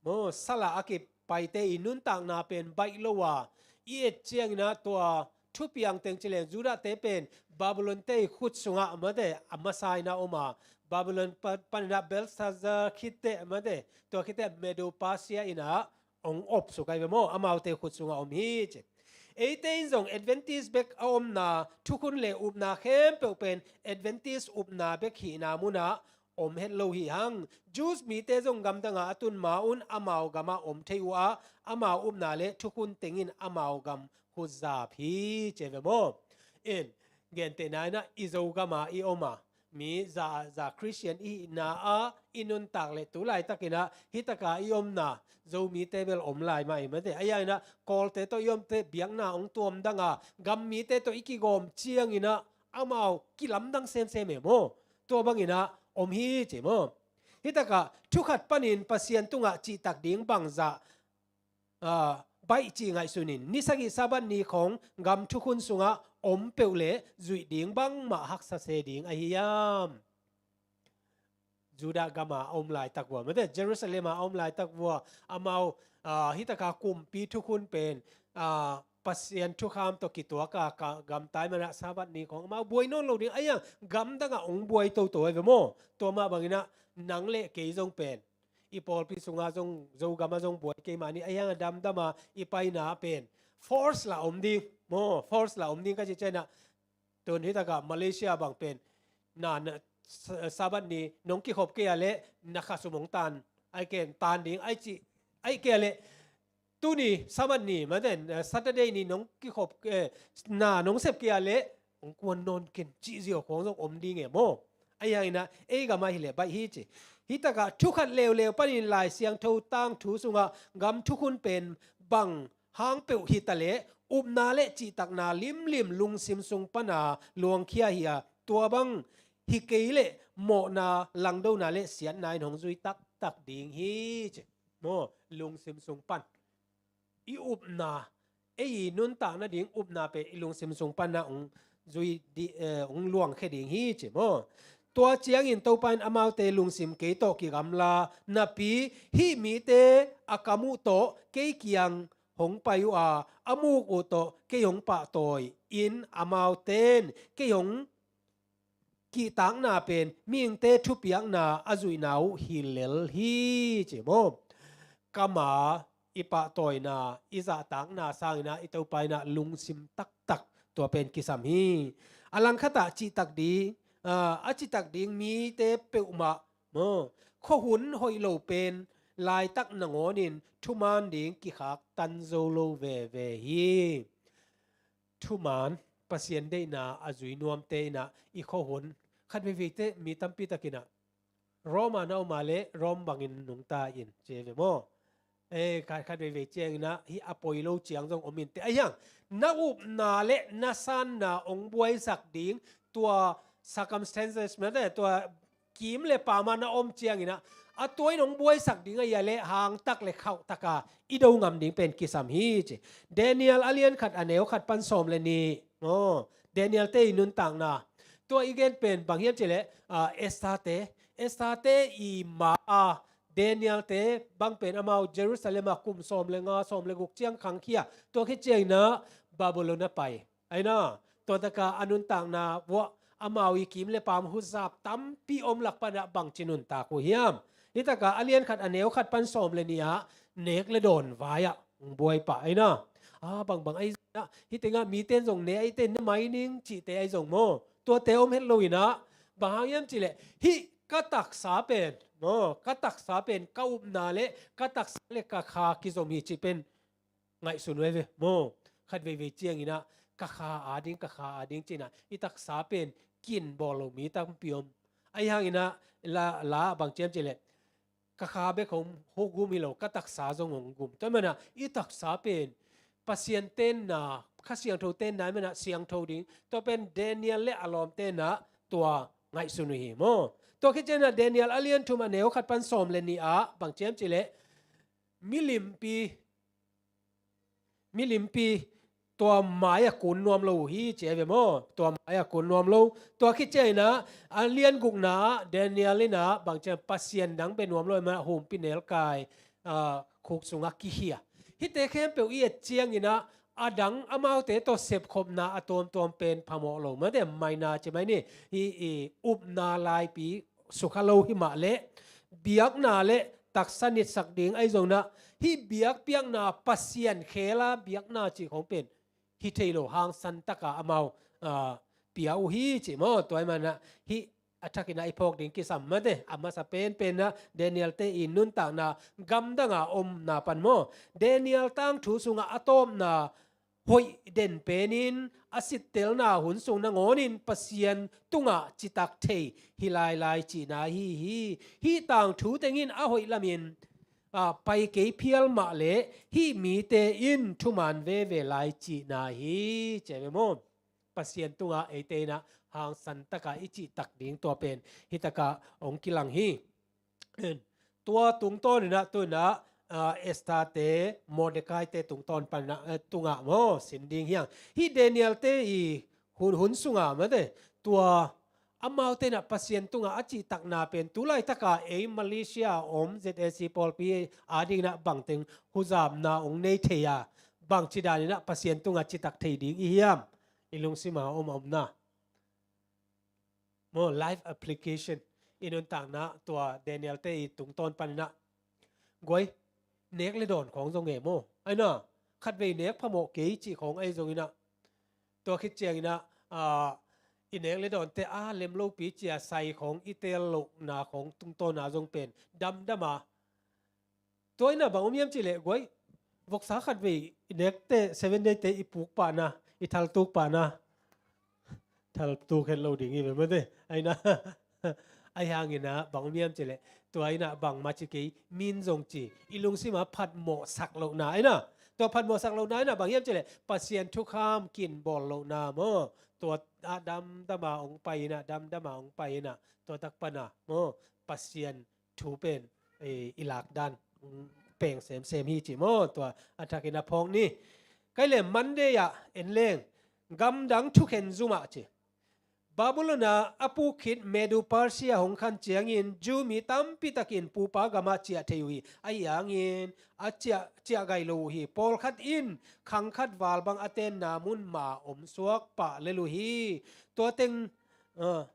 maw, sal a a kipaite i nuntakna pen baih lo a, i et ciangin ah tua thupiang teng ci leng Judah te pen Babylon te i khut sungah mate, a masa in ah om a, Babylon pa-, panin ah Belshazzar khitteh mate, tua khitteh Medo Persia in ah hong op suk ahi ve maw, amaute khut sungah om hi ci. Eite in zong Adventist bek a omna, thukhun le upna khempeuh pen Adventist upna bek hihna mun ah om het lo hi hang. Jews mite zong gamdang a a tun ma un amau gam ah om thei uh a, amau upna le thukhun teng in amau gam khutzap hi ci ve maw. In, gentehna in ah i Zogam a i om a, mi za, za Christian i hihna ah i nuntak leh tu laitakin ah hi taka i omna Zomite bel om lai mah hi mate. Ahi hang in ah Kawlte tawh i omte biakna hong tuamdang a, gam mite tawh i kigawm ciangin ah amau kilamdang semsem e maw. Tua bangin ah om hi ci maw. Hi taka thu khat panin Pasian tungah cihtak ding bangzah, ah, baih cih ngaihsun in, ni sagih Sabbath ni khawng gam thukhun sungah om peuh leh zuih ding bangmah haksa se ding ahi hiam? Judah gam a a om laitak vua mate, Jerusalem a a om laitak vua, amau, ah, hi taka kumpi thukhun pen, ah, Pasian thukham tawh kituak a ka gamtai man ah Sabbath ni khawng amau buai nawn lo ding, ahi hang gamdang ah hong buai toto ahi ve maw. Tua mah bangin ah nang le kei zong pen i pawlpi sungah zong, Zogam ah zong buai kei mah ni, ahi hang a damdam a i paina pen force lah om ding maw, force lah om ding ka cih ciangin ah, tun hi taka Malaysia bang pen na, na, Sa-, Sabbath ni nong kikhop kei a leh na khasum hong tan, ahih kei leh tan ding, ahih ci, ahih kei a leh tuni Sabbath ni, mate, eh, Saturday ni nong kikhop, eh, na nong sep kei a leh hong kuan nawn ken cih ziau khawng zong om ding e maw. Ahi hangin ah ei gam ah hi leh baih hi ci. Hi takah thu khat leuleu panin Lai Siangtho tangthu sungah gam thukhun pen bang hang peuh hi ta leh upna le cihtakna limlim lungsim sung pana luangkhia hi a, tua bang hi kei leh mawhna, langdona le siatna in hong zui taktak ding hi ci. Maw, lungsim sung pan i upna, ei i nuntak nading upna pen i lungsim sung pana hong zui di, eh, hong luangkhia ding hi ci maw. Tua ciangin Topa in amaute lungsim kei tawh kigamla napi, hih mite a kam uh tawh kei kiang hong pai uh a, a muk uh tawh kei hong pahtawi in amaute in kei hong kihtakna pen mihingte thupiakna a zuihna uh hi lel hi ci maw. Kam a i pahtawina, i zahtakna sangin ah i Topa in ah lungsim taktak tua pen kisam hi. A langkhat ah cihtak ding, ah, a citak ding mite peuhmah maw, khuahun hoih lo pen laitak nangawnin thuman ding kikhak tan zo lo veve hi. Thuman, Pasian deihna a zui nuamte in ah i khuahun, khat veiveite mi tampi takin ah Rome ah na om a leh Rome bangin nungta in ci ve maw. Eh, khat, khat veivei ciangin ah hih a poi lo ciang zong om inteh. Ahi hang na upna le na sanna hong buaisak ding tua circumstances, mate, tua kim le pam a na om ciangin ah, a tua in hong buaisak ding ahih leh hangtak le khauhtaka i do ngam ding pen kisam hi ci. Daniel a lian khat a neu khat pan sawm le nih. Aw, Daniel te i nuntakna. Tua i gen pen bang hiam cih leh, ah, Esther te, Esther te i ma a, Daniel te bang pen amau Jerusalem ah kum sawm le nga, sawm le guk ciang khangkhia. Tua khit ciangin ah Babylon ah pai. Ahi na, tua taka a nuntakna vuah amau i kim le pam huzap tampi om lak panah bangci nuntak uh hiam? Hi taka a lian khat a neu khat pan sawm le nih ah nek le dawn vai ah hong buai pah ahi na. A bangbang ahi zongin ah, hih tengah mite in zong ne ahi teh na mai ning cihte ahi zong maw. Tuate om het lo in ah, bang hang hiam cih leh hih ka taksa pen maw, ka taksa pen ka upna le ka taksa le ka kha kizom hi cih pen ngaihsun uh hi ve maw. Khat veivei ciangin ah ka kha a ding, ka kha a ding ci-in ah i taksa pen kin bawl lo mi tampi om. Ahi hangin ah la, la bang ci hiam cih leh ka kha bek hong gum hi lo, ka taksa zong hong gum. Tua ahih manin ah i taksa pen Pasian tenna, Kha Siangtho tenna ahih manin ah siangtho ding. Tua pen Daniel le a lawmte in ah tua ngaihsun uh hi maw. Tua khit ciangin ah Daniel a lian thum a neu khat pan sawm le nih ah bang ci hiam cih leh milimpi, milimpi tua mai-ah kun nuam lo uh hi ci hi ve maw. Tua mai-ah kun nuam lo. Tua khit ciangin ah a lian gukna ah Daniel in ah bang ci hiam, pasian dang bia nuam lo ahih manin ah humpinelkai, ah, khuk sungah kikhia. Hihte khempeuh i et ciangin ah a dang amaute tawh sepkhopna a tuamtuam pen phamawh lo, mate, maina ci mai ni. Hih i upna laipi sukha lo hi mah leh biakna le taksa nitsak ding ahi zongin ah hih biakpiakna Pasian khel a biakna cih khawng pen hi thei lo, hangsan taka amau, ah, pia uh hi ci maw. Tua ahih manin ah hih a thakin ah i phawk ding kisam, mate. A masa penpen ah Daniel te i nuntakna gamdang a omna pan maw. Daniel tangthu sungah a tawpna hoih den penin a sittelna hun sung nangawnin Pasian tungah citak thei hi lailai cihna ahi hi. Hih tangthu tengin a hoih lamin, ah, pai kei phial mah leh hih mite in thuman veve lai cihna hi ci hi ve maw. Pasian tungah eite in ah hangsan taka i cihtak ding tua pen hi taka hong kilang hi. Tua tungtawn in ah tu in ah, ah, Esther te, Mordecai te tungtawn pan in ah, eh, tungah maw sin ding hi hang. Hih Daniel te i hun, hun sungah, mate, tua amaute in ah Pasian tungah a cihtakna pen tu laitaka ei Malaysia a om Z A C pawlpi a dingin ah bangteng huzapna hong nei thei a, bangci danin ah Pasian tungah citak thei ding i hiam? I lungsim a om a omna maw, life application i nuntakna tua Daniel te i tungtawn pan in ah, guai, nek le dawn khawng zong e maw. Ahi na, khatvei nek phamawh kei cih khawng ahi zongin ah, tua khit ciangin ah, ah, i nek le dawnte a lem lopi cia sai khawng i teel lohna khawng tungtawna zong pen damdam a. Tua in ah bang om hiam cih leh, guai, voksa khat vei i nekte Seven Day te i puk pahna, i thaltuk pahna, thaltuk het lo ding hi ve mate. Aina, ahi hangin ah bang om hiam cih leh, tua in ah bangmah ci kei, min zong ci, i lungsim ah phatmawhsak lohna aina, tua phatmawhsak lohna in ah bang hiam cih leh Pasian thukham kin bawl lohna maw, tua ah damdam a hong pai in ah, damdam a hong pai in ah, tua tak pan ah maw, Pasian thu pen, eh, i lak dan, mm, peng semsem hi ci maw, tua a thakin a phawk ni. Kai le Monday ah en leng, gamdang thukhen zum ah ci. Babylon ah a puk khit Medo Persia hong khan ciangin Jew mi tampi takin pupa gamah ciah thei uh hi. Ahi hangin a ciah, ciah gai lo uh hi. Pawlkhat in khang khat val bang a tenna mun ma om suak pah lel uh hi. Tua teng, ah,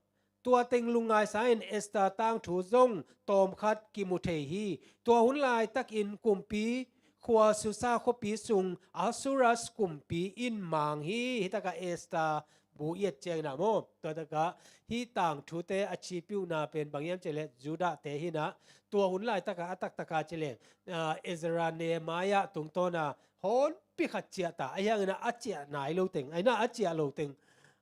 tua teng lungngaisa in Esther tangthu zong tawmkhat kimu thei hi. Tua hun laitakin kumpi khua Susa khuapi sung Ahasuerus kumpi in mang hi. Hi takah Esther bu i et ciangin ah maw, tua takah hih tangthute a cipiuhna pen bang hiam cih leh Judah te hi in ah, tua hun laitakah a taktakah ci leng, ah, Ezra, Nehemiah tungtawn a honpi khat ciah ta, ahi hangin ah a ciah nai lo teng, aina a ciah lo teng,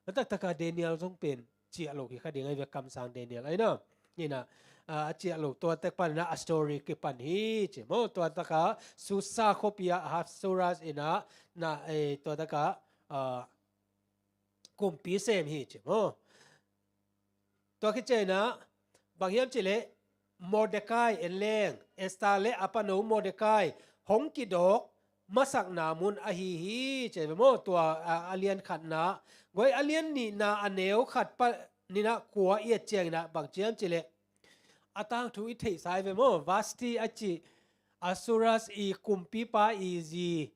a taktakah Daniel zong pen ciah lo kikha ding ahi ve, kamsang Daniel aina. Hi in ah, ah, a ciah lo, tua tak pan in ah a story kipan hi ci maw. Tua takah Susa khuapi ah Ahasuerus in ah na, eh, tua takah, ah, kumpi sem hi ci maw. Tua khit ciangin ah bang hiam cih leh Mordecai en leng, Esther le a pano Mordecai hong kidawk masakna mun ahi hi ci ve maw. Tua, a, a lian khatna, guai a lian nihna a neu khat panin ah kua i et ciangin ah bang ci hiam cih leh, a tangthu i theihsa hi ve maw, Vashti a ci, Ahasuerus i kumpipa i zi,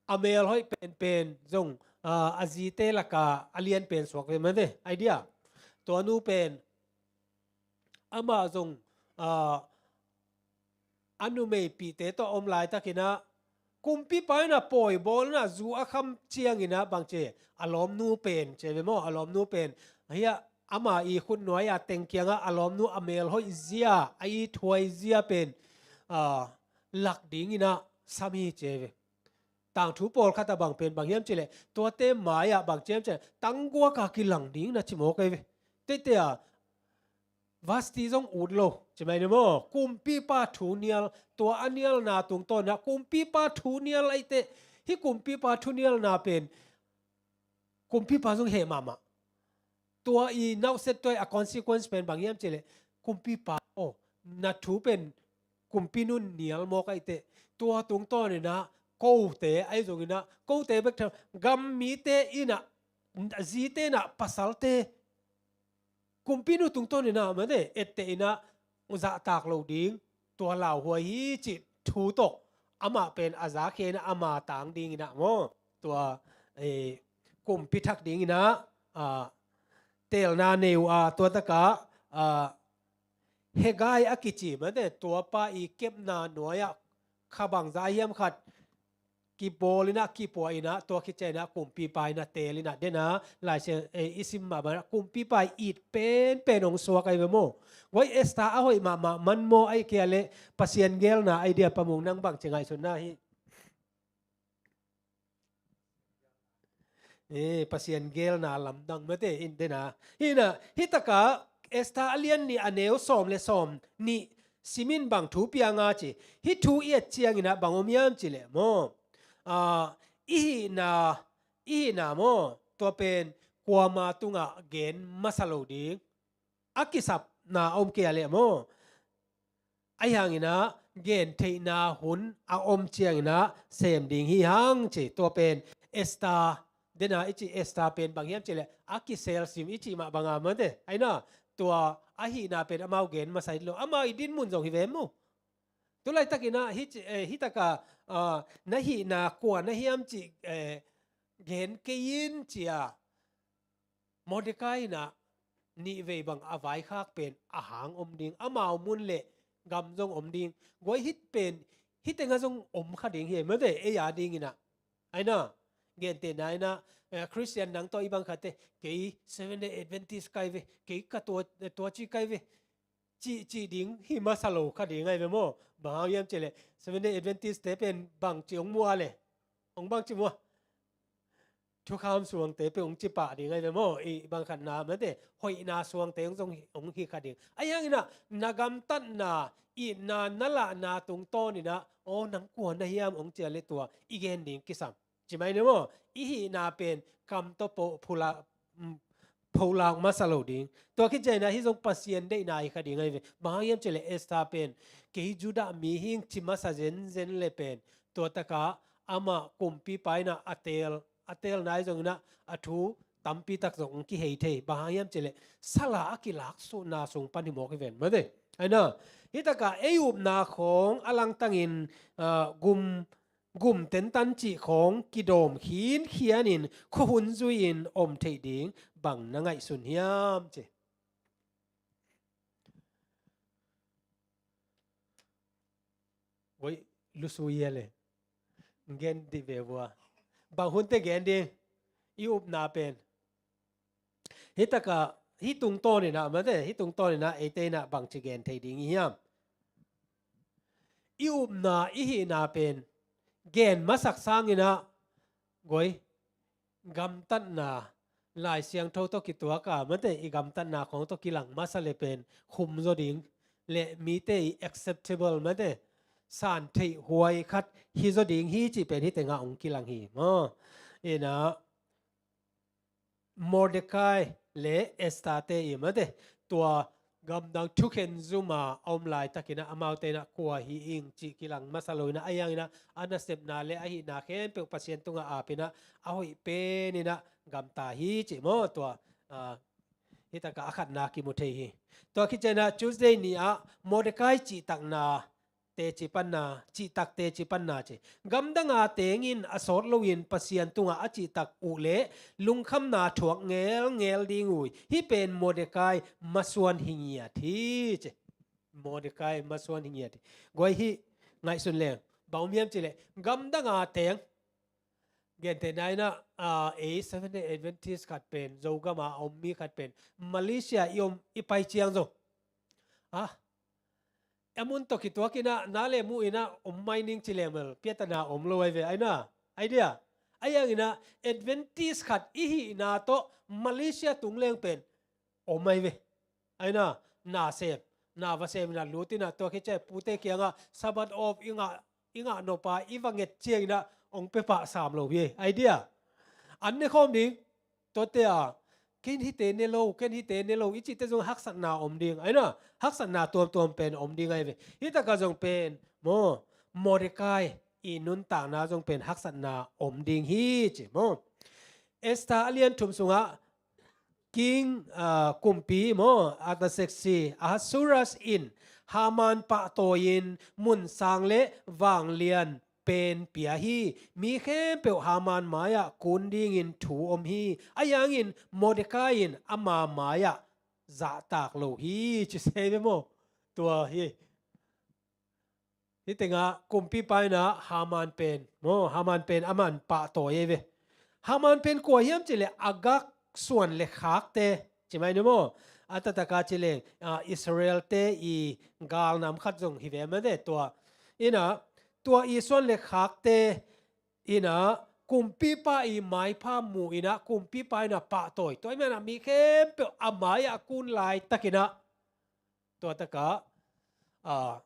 a melhoih penpen zong, ah, a zite lakah a lianpen suak ve mate, idea. Tua nu pen amah zong, ah, a numeipihte tawh a om laitakin ah kumpipa in ah pawi bawl in ah zu a kham ciangin ah bang ci, a lawmnu pen ci ve maw, a lawmnu pen, hiah ama i khutnuai a teng kiangah a lawmnu a melhoih zia, a ithuai zia pen, ah, lak dingin ah sam hi ci ve. Tangthu pawlkhat ah bang pen bang hiam cih leh, tuate mai-ah bang ci hiam cih leh, tangguak a kilang ding na ci mawk ahi ve. Teitei a, Vashti zong ut lo ci mai ni maw. Kumpipa thu nial, tua a nialna tungtawn ah kumpipa thu nial ahih teh, hih kumpipa thu nialna pen kumpipa zong heh mahmah. Tua i nauhset tua i a consequence pen bang hiam cih leh, kumpipa aw, na thu pen kumpinu nial mawk ahih teh, tua tungtawn in ah kote ahi zongin ah, kote bek tham, gam mite in ah, zite in ah, pasalte kumpinu tungtawn in ah mate, etteh in ah zahtak lo ding, tua lauhuai hi cih thu tawh amah pen a zakhia in ah ama tang dingin ah maw, tua, eh, kumpi thak dingin ah, ah, teelna nei uh a, tua takah, ah, Hegai a kici mate, tuapa i kepna nuai-ah kha bangzah hiam khat kibawl in ah, kipua in ah, tua khit ciang in ah kumpipa in ah teel in ah, den a, Lai Siang, eh, i sim mah bang in ah kumpipa i it penpen hong suak ahi ve maw. Guai, Esther a hoih mahmah man maw, ahih kei leh Pasian geelna idea, Pa Mung, nang bang ci ngaihsutna hi? Eh, Pasian geelna lamdang mate in den a. Hi in ah, hih takah Esther a lian nih a neu sawm le sawmnih simin bang thu pia nga ci. Hih thu i et ciangin ah bang om hiam cih leh maw, ah, i hihna, i hihna maw, tua pen kuama tungah gen masa lo ding, a kisapna a om kei leh maw, ahi hangin ah gentheihna hun a om ciangin ah sem ding hi hang ci. Tua pen Esther, den a i ci Esther pen bang hiam cih leh, a kiselsim i cih mah bang a mate, aina, tua a hihna pen amau gen masa hi lo, amau i dinmun zong hi ve maw. Tu laitakin ah hih ci, eh, hih takah, ah, na hihna kua na hiam cih, eh, gen kei in ci a, Mordecai in ah nih vei bang a vaikhak pen a hang om ding, amau mun le gam zong om ding. Guai, hih pen hih tengah zong om kha ding hi mate, ei a dingin ah. Aina, gentehna in ah, eh, Christian nang tawh i bang khatte, kei Seventh Day Adventist ka hi ve, kei ka tua, tua ci ka hi ve, cihcih ding hi masa lo kha ding ahi ve maw. Bang hang hiam cih leh Seventh Day Adventist-te pen bangci hong mu a le, hong bangci mu a, thukham suangte pen hong ci pah ding ahi ve maw. I bang khatna mate, hoihna suangte hong zong hong hi kha ding. Ahi hanginah na gamtatna, itna na lahna tungtawninah, aw, nang kua na hiam hong ci a le tua i gen ding kisam. Ci mai ni maw, i hihna pen kam tawh pho-, pholak, mm, pholak masa lo ding. Tua khit ciangin ah hih zong Pasian deihna hi kha ding ahi ve. Bang hang hiam cih leh Esther pen, kei Judah mi hi ing ci masa zenzen le pen, tua takah amah kumpipa in ah a teel, a teelna ahi zongin ah a thu tampi tak zong hong kihei thei. Bang hang hiam cih leh sal a a kilaksuhna sung pan hi mawk hi ven mate. Ahi na, hih takah ei upna khawng a langtangin, ah, gum gum tentan cih khawng kidawm khinkhianin khuahun zui-in om theih ding bang na ngaihsun hiam ci. Voi, lusui hia le. Gen dih ve vua. Bang hunte gen ding. I upna pen. Hih takah, hih tungtawninah mate, hih tungtawninah eite inah bangci gen thei ding i hiam. I upna, i hihna pen gen masak sanginah, goi, gamtatna, Lai Siangtho tawh kituak a mate, i gamtatna khawng tawh kilang masa le pen khum zaw ding, le mite i acceptable mate, san theih huai khat hi zaw ding hi cih pen hih tengah hong kilang hi maw. Inah, Mordecai le Esther-te i mate, tua gamdang thukhen zuma a om laitakinah amaute inah kua hi ing cih kilang masa lo inah, ahi hanginah a nasepna le a hihna khempeuh Pasian tungah apinah a hoih peninah gamta hi cih maw. Tua, ah, hih takah a khatna kimu thei hi. Tua khit ciangin ah Tuesday ni-ah Mordecai cihtakna teci panna, cihtak teci panna ci. Gamdanga tengin a sawt loin Pasian tungah a cihtak uh le lungkhamna thuak ngelngel ding uh hi. Hih pen Mordecai masuan hi ngiat hi ci. Mordecai masuan hi ngiat hi. Guai, hih ngaihsun leng bang om hiam cih leh gamdanga teng, gentehna inah, ah, ei Seventh Day Adventist khat pen, Zogama a om mi khat pen, Malaysia i om, i pai ciang zong, ah, a mun tawh kituakinah na le mu inah om mai ning ci leng bel piatana om lo ahi ve, ahi na. Ahi dia, ahi hanginah Adventist khat i hihna tawh Malaysia tung leng pen om ahi ve. Ahi na, na sem, na va sem inah lut inah tua khit ciang pute kiangah Sabbath off i ngah, i ngah noppa i va nget cianginah hong pia pah sam lo hi. Ahi dia, an ne khawm ding. Tuate a, ken hihte ne lo, ken hihte ne lo i cihte zong haksatna om ding. Ahi na, haksatna tuamtuam pen om ding ahi ve. Hih takah zong pen maw, Mordecai i nuntakna zong pen haksatna om ding hi ci maw. Esther a lian thum sungah King, ah, kumpi maw, Artaxerxes, Ahasuerus in Haman pahtawi-in mun sang le vanglian pen pia hi. Mi khempeuh Haman mai-ah kun dingin thu om hi. Ahi hangin Mordecai in ama mai-ah zahtak lo hi ci se ve maw. Tua hi. Hih tengah kumpipa inah Haman pen maw, Haman pen aman pahtawi ahi ve. Haman pen kua hiam cih leh Agag suan le khakte ci mai ni maw. A taktakah ci leng, ah, Israel-te i galnam khat zong hi ve mate. Tua inah, tua i suan le khakte inah kumpipa i maipha mu inah kumpipa inah pahtawi. Tua i manah mi khempeuh a mai-ah a kun laitakinah tua takah, ah,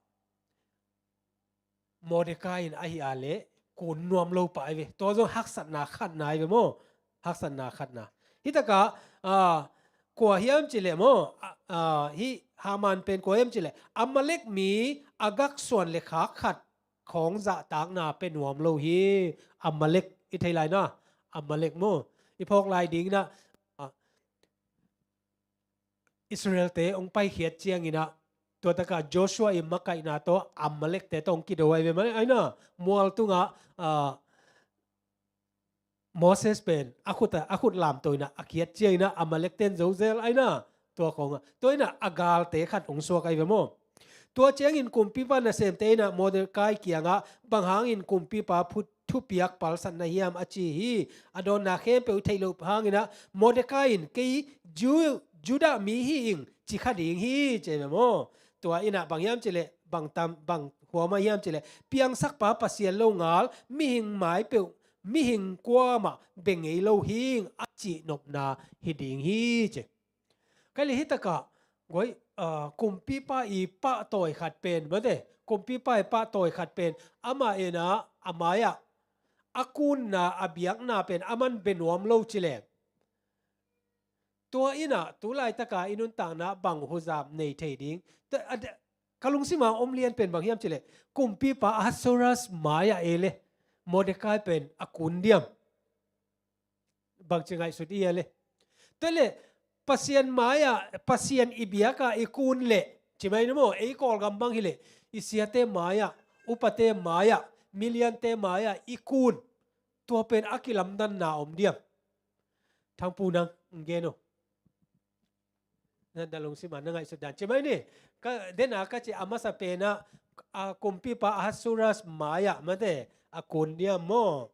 Mordecai in ahi a leh kun nuam lo pah ahi ve. Tua zong haksatna khatna ahi ve maw. Haksatna khatna. Hih takah, ah, kua hiam cih leh maw, ah, ah, hih Haman pen kua hiam cih leh Amalek mi Agag suan le khak khat khawng zahtakna pia nuam lo hi. Amalek i thei lai na, Amalek maw. I phawk lai dinginah, ah, Israel-te hong paikhiat cianginah, tua takah Joshua i makaihna tawh Amalek-te tawh hong kido ahi ve mah. Ahi na, mual tungah, ah, Moses pen a khut, a khut lamto inah a khiat cianginah Amalek-te in zo zel ahi na. Tua khawngah tua inah a galte khat hong suak ahi ve maw. Tua ciangin kumpipa nasemte inah Mordecai kiangah, bang hangin kumpipa phut thupiak palsat na hiam a ci hi. A dawnna khempeuh i theih loh hanginah Mordecai in kei Ju-, Judah mi hi ing ci kha ding hi ci ve maw. Tua inah bang hiam cileh, bang tam, bang huama hiam cileh, piangsakpa Pasian lo ngal, mihing mai peuh, mihing kuamah bia ngei lo hing a cih nopna hi ding hi ci. Kei le hitakah, goi, ah, kumpipa i pahtawi khat pen, mate, kumpipa i pahtawi khat pen, amah inah, a mai-ah, a kunna, a biakna pen, aman bia nuam lo cileh. Tua inah, tu laitaka i nuntakna bang huzap nei thei ding. Tua, a, ka lungsima om lian pen bang hiam cileh. Kumpipa Ahasuerus mai-ah e le. Mordecai pen a kun diam. Bangci ngaihsut i a le. Tua le, Pasian mai-ah, Pasian i biaka i kun le. Ci mai ni maw, ei Kawlgam bang hi le. I siate mai-ah, upate mai-ah, miliante mai-ah, i kun. Tua pen a kilamdanna om diam. Thangpu nang, gen uh. Na, na lungsima, na ngaihsut dan. Ci mai ni, ka, dena ka ci a masa pena, a kumpipa Ahasuerus mai-ah, mate, a kun diam maw.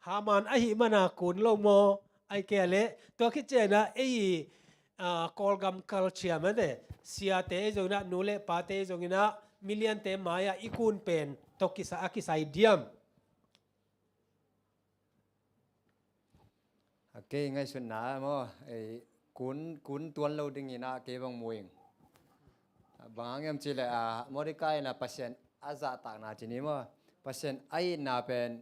Haman ahih mana kun lo maw, ai kei le, tua khit ciangina, ei, a, Kawlgam culture, mate, siate ei zongina, nu le pate ei zongina, miliante mai-ah, i kun pen, tua kisa, a kisai diam. A kei ngaihsutna maw, ei, kun, kun tuan lo dingina kei bang muing. Bang hang hiam cileh, a, Mordecai inah Pasian a zahtakna ci ni maw. Pasian a itna pen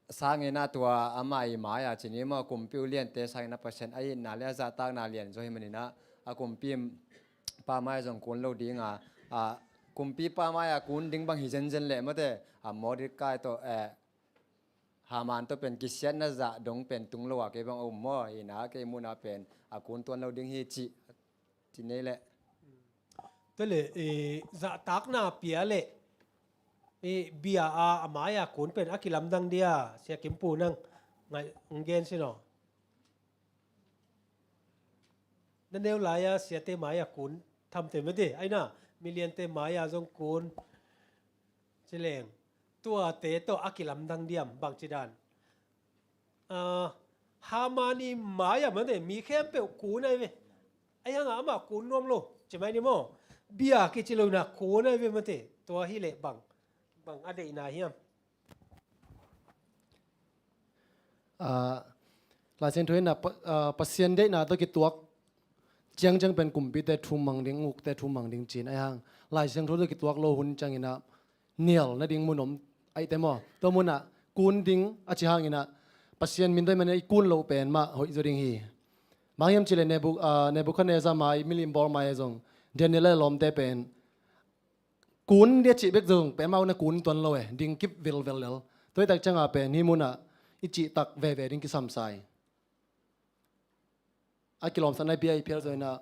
sangina tua amah i mai-ah ci ni maw, kumpi uliante sangina Pasian a itna le a zahtakna lian zaw hi manina, a kumpipa mai-ah zong kun lo dinga, a, kumpipa mai-ah kun ding bang hi zenzen le mate, a Mordecai tawh, eh, Haman tawh pen kisiatna zah dong pen tung lo a kei bang a um maw, ina kei muna pen a kun tuan lo ding hi cih, ci nei le. Tua le, eh, zahtakna pia le, eh, bia a, a mai-ah kun pen a kilamdang dia, Sia Kim Pu nang, ngai, ng gen sin aw. Na neu lai-a siate mai-ah kun thamte mate, aina, miliante mai-ah zong kun. Ci leng, tuate tawh a kilamdang diam bangci dan. Ah, Haman i mai-ah mate, mi khempeuh kun ai ve. Ai hanga amah kun nuam lo, ci mai ni maw. Bia kici lo ina kun ai ve mate, tua hi leh bang, bang a deihna hiam. Ah, Lai Siangtho in ah Pa-, ah, Pasian deihna tawh kituak ciangciang pen kumpite thu mang ding, ukte thu mang ding ci-in ahi hang. Lai Siangtho tawh kituak lo hun ciangin ah nial nading mun om ahih teh maw. Tua mun ah kun ding a cih hangin ah Pasian min tawh ahih manin i kun loh pen mah hoih zaw ding hi. Bang hiam cih leh Nebu-, ah, Nebuchadnezzar mai, milim bawl mai ah zong Daniel le lawmte pen kun ding a cih bek zong pen amau na kun tuan lo e, ding kip vilvel lel. Tua hi tak ciangah pen hih mun ah i cihtak veve ding kisam sa hi. A kilawmsakna i pia i phial zaw in ah,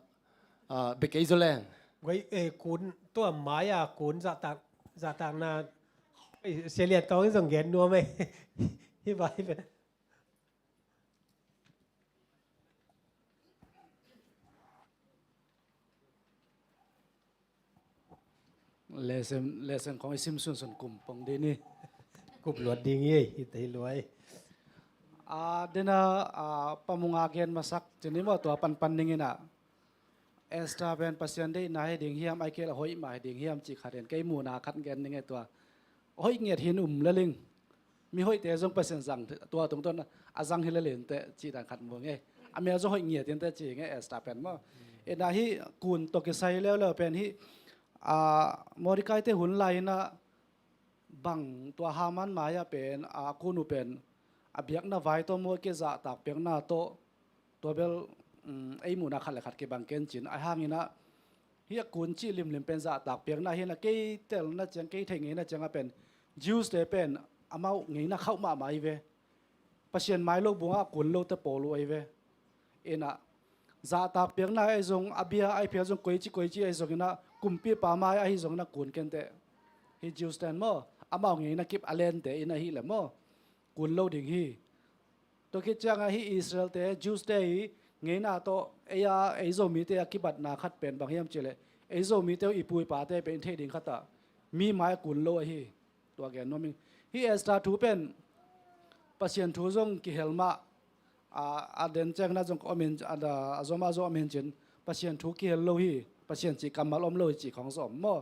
ah, bia kei zaw leng. Guai, eh, kun, tua mai-ah kun zahtak, zahtakna, eh, Sia Lian Tawng in zong gen nuam e. Hi vai ve. Lesson, lesson khong i sim sunsun kum pong ding ni. Kup luat ding hi, hi te hi luai. Ah, dena, ah, Pa Mung a gen masak ci ni maw, tua panpan ding in ah. Esther pen Pasian deihna hi ding hiam, ahih kei leh hoih mah hi ding hiam cih khat in kei muhna khat gen ding e tua. Hoih ngiat hi in um lel ing. Mi hoihte zong Pasian zang, tua tungtawn a zang hi lel inteh cih dan khat mu ing e. A mel zong hoih ngiat inteh ci ing e Esther pen maw. Ina hih kun tawh kisai leuleu pen hih, ah, Mordecai te hun lai in ah bang tua Haman mai-ah pen, ah, kun uh pen a biakna vai tawh maw, kei zahtak piakna tawh, tua bel, um, ei muhna khat le khat kibang ken ci-in ahi hangin ah, hih a kun cih limlim pen zahtak piakna hi in ah, kei telna ciang, kei theih ngeina ciangah pen Jews te pen amau ngeina khauh mahmah ahi ve. Pasian mai lo bungah a kun lote pawl uh ahi ve. In ah zahtak piakna ahi zong, a bia ahi phial zong, koici koici ahi zongin ah kumpipa mai ahi zongin ah kun kenteh. Hih Jews ten maw, amau ngeina kip a lente in ahih leh maw, kun lo ding hi. Tua khit ciangah hih Israel te, Jews te hi ngeina tawh, ei a, ei Zomite a kibatna khat pen bang hiam cih leh, ei Zomite uh i pu i pate pen i theih ding khat ah mi mai a kun lo ahi. Tua gen nuam ing. Hih Esther thu pen Pasian thu zong kihel mah, a, a den ciangin ah zong ka om in, a, a zom a zong om in cin, Pasian thu kihel lo hi, Pasian cih kammal om lo hi cih khawng zong om maw?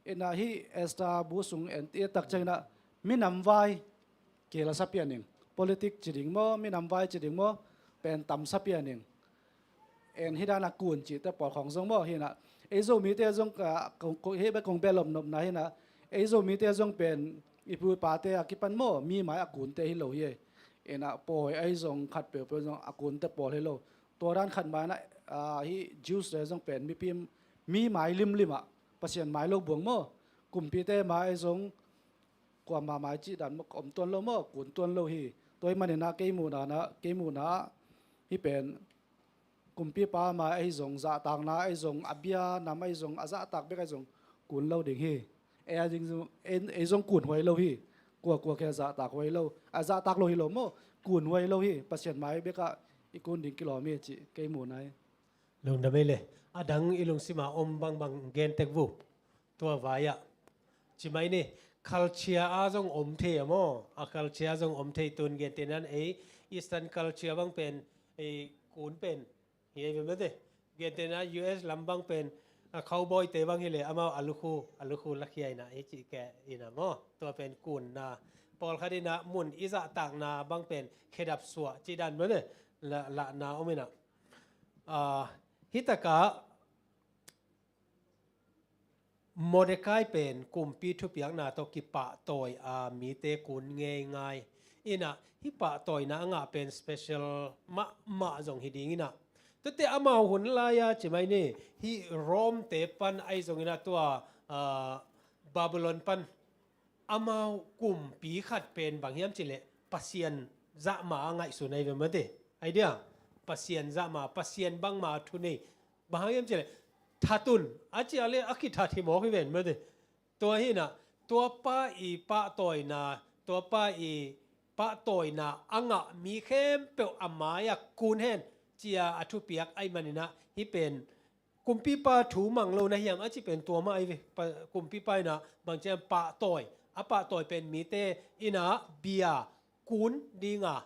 Inah hih Esther bu sung en i et tak cianginah minam vai kihel a sa pian ing. Politik ci ding maw, minam vai ci ding maw, pen tam sa pian ing. En hih dan a kun cihte pawl khawng zong maw hinah, ei Zomite zong ka, kong, kong, hih bek kong bia lomnopna hinah, ei Zomite zong pen i pu i pate a kipan maw, mi mai a kunte hi lo hi. Inah pawi ahi zong khat peuhpeuh zong a kunte pawl hi lo. Tua dan khat mai inah, ah, hih Jews te zong pen mipi, mi mai limlim ah, Pasian mai lo buang maw, kumpite mai ahi zong, kuama mai cih dan maw, om tuan lo maw, kun tuan lo hi. Tua ahih maninah kei muhna, kei muhna hih pen kumpipa mai ahi zong, zahtakna ahi zong, a bia nam ahi zong, a zahtak bek ahi zong kun lo ding hi. Ei a ding zong, ei, ei zong kun huai lo hi. Kuakua khia zahtak huai lo, a zahtak lo hi lo maw, kun huai lo hi. Pasian mai bekah i kun ding kilawm hi cih kei muhna hi. Lungdam ei le. A dang i lungsimah om bangbang gen tek vu. Tua vai-ah ci mai ni, culture a zong om thei a maw? A culture a zong om thei, tun gentehna-in ei Eastern culture bang pen, ei kun pen hi ei ve mate. Gentehna U S lam bang pen a cowboy te bang hi le amau a lukhu, a lukhu lakhia inah hi cih kei inah maw? Tua pen kunna. Pawlkhat inah mun i zahtakna bang pen khedap suah cih dan mate. La, lahna om inah. Ah, hih takah Mordecai pen kumpi thupiakna tawh kipahtawi a mite kun ngeingai. Inah hih pahtawina a ngah pen special mahmah zong hi ding inah. Tuate amau hun lai-a ci mai ni, hih Rome te pan ahi zong inah tua, ah, Babylon pan amau kumpi khat pen bang hiam cih leh Pasian zahma a ngaihsun ahi ve mate. Ahi dia, Pasian zahma, Pasian bangma thu nei. Bang hang hiam cih leh thatun a cih a le a kithat hi mawk hi ven mate. Tua hi inah, tuapa i pahtawina, tuapa i pahtawina a ngah mi khempeuh a mai-ah kun hen ci-a a thupiak ahih maninah hih pen kumpipa thu mang lo na hiam a cih pen tua mah ahi ve. Pa, kumpipa inah bang ciang pahtawi, a pahtawi pen mite inah bia kun dinga,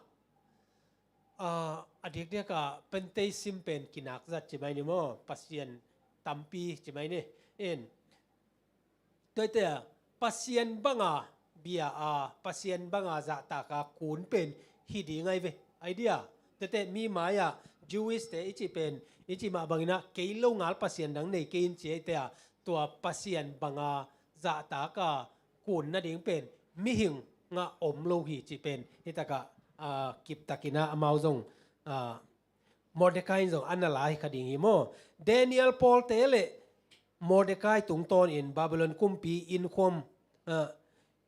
ah, a diakdiakah pantheism pen kinak zat ci mai ni maw? Pasian tampi ci mai ni. In, tuate a Pasian banga bia a, Pasian banga zahtaka kun pen hi ding ahi ve. Ahi dia, tuate mi mai-ah Jewish te i cih pen, i cih mah banginah kei lo ngal pasian dang nei kei in ci ahih te a, tua Pasian banga zahtaka kun nading pen mihing ngah om lo hi cih pen hih takah, ah, kiptakinah amau zong, ah, Mordecai in zong a na la hi kha ding hi maw? Daniel pawlte le Mordecai tungtawnin Babylon kumpi innkhawm, ah,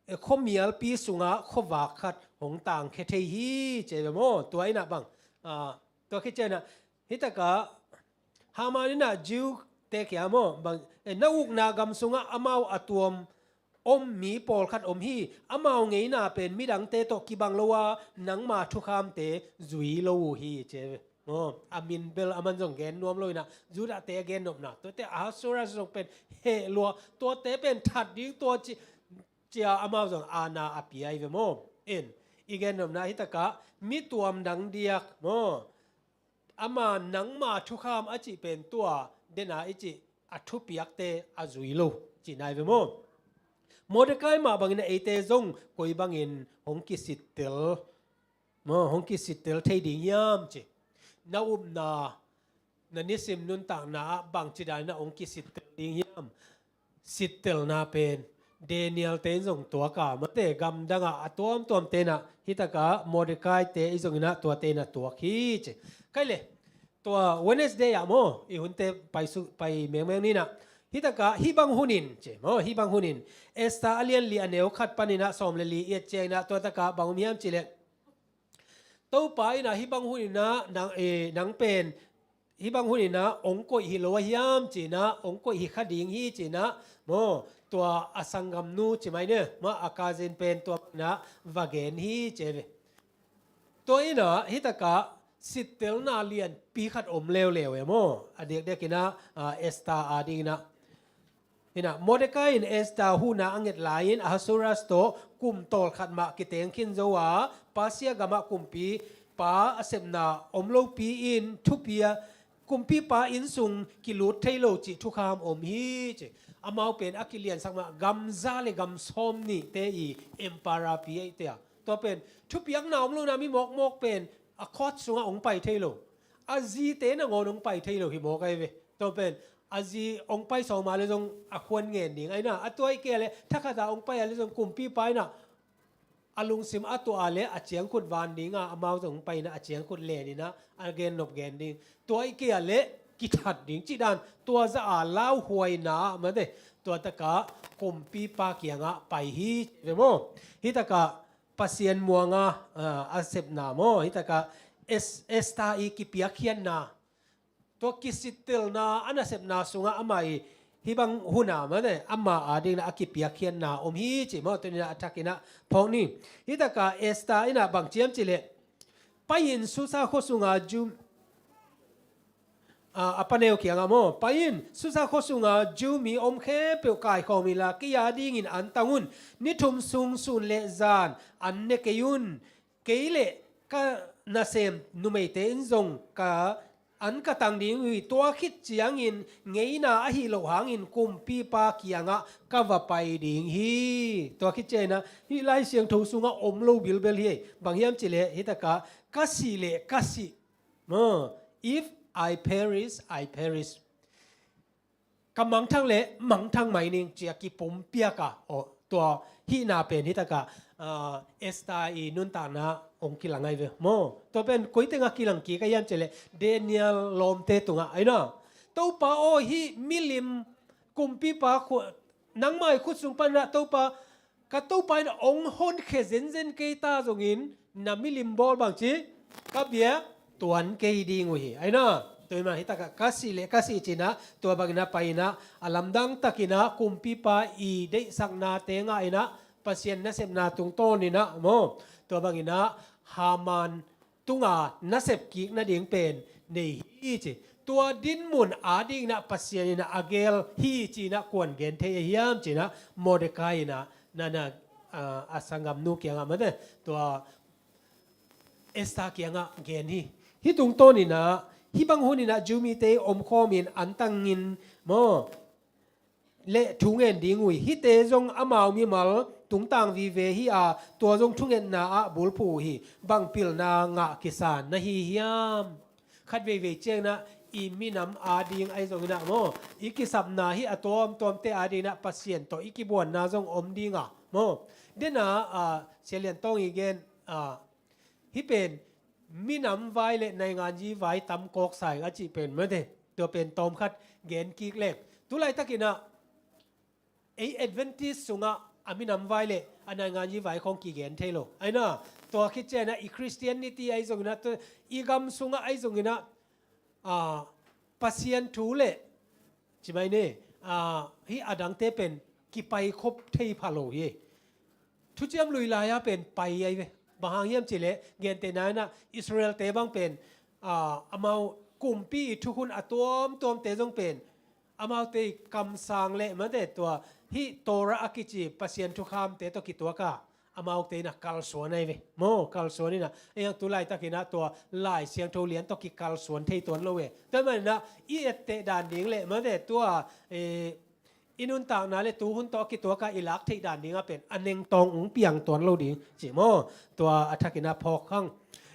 khuamialpi sungah khuavak khat hong tangkhia thei hi ci ve maw? Tua inah bang, ah, tua khit cianah hih takah Haman inah Jew te kia maw? Bang, eh, na ukna gam sungah amau a tuam om mi pawlkhat om hi. Amau ngeina pen midangte tawh kibang lo a, nangma thukhamte zui lo uh hi ci ve. Maw, a min bel aman zong gen nuam lo inah, Judahte a gennopna, tuate Ahasuerus zong pen heh lua, tuate pen that ding tua ci, ci-a amau zong aana a pia hi ve maw? In, i gennopna hih takah mi tuam dang diak maw? Ama nangma thukham a cih pen tua dena i cih a thupiakte a zui lo cihna hi ve maw? Mordecai mah bangin a eite zong koi bangin hong kisittel maw, hong kisittel thei ding hiam ci? Na upna, na nisim nuntakna ah bangci danin ah hong kisittel ding hiam? Sittelna pen Daniel te in zong tuak a, mate, gamdang ah a tuamtuam te inah, hih takah Mordecai te i zong inah tuate inah tuak hi ci. Kai le, tua Wednesday ah maw, i hunte pai su, pai mengmeng ni inah. Hih takah hih bang hunin ci maw, hih bang hunin Esther a lian li a neu khat pan inah sawm le li i et ciang inah tua takah bang om hiam cih leh, Topa inah hih bang hun inah nang, eh, nang pen hih bang hun inah hong koih hi lo a hiam ci inah, hong koih hi kha ding hi ci inah maw, tua a sanggamnu ci mai ni maw, a cousin pen tua bang inah va gen hi ci ve. Tua inah hih takah sittelna lianpi khat om leuleu e maw, a diakdiak inah, ah, Esther a ding inah. Inah, Mordecai in Esther huhna a nget lai-in Ahasuerus tawh kum tawlkhat mah kiteng khin zo a, Persia gamah kumpipa a sepna om lopi in thupi a, kumpipa innsung kilut thei lo cih thukham om hi ci. Amau pen a kiliansak mah gam za le gam sawm nihte i emperor pi ahih teh a. Tua pen thupiakna om lo na mi mawkmawk pen a court sungah hong pai thei lo. A zite nangawn hong pai thei lo hi mawk ahi ve. Tua pen a zi hong pai sawng mah le zong a khuan ngen ding ahi na. A tua ahih kei a le thakhat a hong pai a le zong kumpipa in a a lungsim a tuah a le a ciangkhut van ding a, amau zong hong pai in a a ciangkhut len in a a gennop gen ding. Tua ahih kei a le kithat ding cih dan tua zah a lauhuaina ah mate tua tak a kumpipa kiangah pai hi ve maw. Hih tak a Pasian muanga, ah, a sepna maw, hih tak a Es-, Esther i kipiakkhiatna, tua kisittelna a nasepna sungah amah i hih bang hun a mate ama ading in a kipiakkhiatna om hi ci maw. Tuni in a thak in a phawk ni. Hih tak a Esther in a bang ci hiam cih leh, pai in Susa khua sunga Jew, ah, a paneu kiangah maw, pai in Susa khua sunga Jew mi om khempeuh kaikhawm inla, kei ading in an tang un. Ni thum sung sun le zan an ne kei un. Kei le ka nasem numeite in zong ka an ka tang ding uh hi. Tua khit ciangin ngeina ahih loh hangin kumpipa kiangah ka va pai ding hi. Tua khit ciangin a hih Lai Siangtho sungah om lo bilbel hi. Bang hiam cih leh hih tak a ka sih le ka sih, maw, if I perish, I perish. Ka mangthang le mangthang mai ning ci a kipumpiak a, aw, tua hihna pen hih tak a, ah, Esther i nuntakna hong kilang ahi ve maw. Tua pen koi teng a kilang kik a hiam cih leh Daniel lawmte tungah ahi na. Topa aw, hih milim kumpipa khua, nangmah i khut sung pan in a Topa, ka Topa in hong honkhia zenzen kei ta zongin na milim bawl bangci ka biak tuan kei ding uh hi. Ahi na, tua ahih man hih tak a ka sih le ka sih ci in a tua bang in a pai in a, a lamdang tak in a kumpipa i deihsaknate ngah in a, Pasian nasepna tungtawn in a maw, tua bang in a Haman tunga nasep kik nading pen nei hi ci. Tua dinmun ading in a Pasian in a a gel hi ci in a kua'n gen thei a hiam ci in a Mordecai in a, na, na, ah, a sanggamnu kiangah mate, tua Esther kiangah gen hi. Hih tungtawn in a, hih bang hun in a Jew mite omkhawm in an tang in maw, le thu ngen ding uh hi. Hihte zong amau mimal tungtang vive hi a, tua zong thungetna ah bulphuh uh hi. Bang pilna ngah kisa na hi hiam? Khat veivei ciangin a i minam ading ahi zongin a maw, i kisapna hih a tuamtuamte ading in a Pasian tawh i kibuanna zong om ding a maw. Den a, ah, Sia Lian Tawng i gen, ah, hih pen minam vai le nainganzi vai tam kawksa ing a cih pen mate, tua pen tawmkhat gen kik leng. Tulaitak in a ei Adventist sungah a minam vai le a nainganzi vai khawng kigen thei lo. Ahi na, tua khit ciangin a i Christianity ahi zongin a, tua i gam sungah ahi zongin a, ah, Pasian thu le ci mai ni, ah, hih a dangte pen kipaikhop thei pha lo hi. Thuciam Lui lai-a pen pai ahi ve. Bang hang hiam cih leh, gentehna in a Israel-te bang pen, ah, amau kumpi i thukhun a tuamtuamte zong pen amaute i kamsang le mate tua hih Torah a kici Pasian thukhamte tawh kituak a, amaute in a kalsuan ahi ve. Maw, kalsuan in a, ei ang tu laitakin a tua Lai Siangtho lian tawh kikalsuan thei tuan lo ve. Tua ahih manin a i etteh dan ding le mate tua, eh, i nuntakna le tuhun tawh a kituak a i lak theih dan ding a pen a nengtawng ung piang tuan lo ding ci maw. Tua a thakin a phawk hang.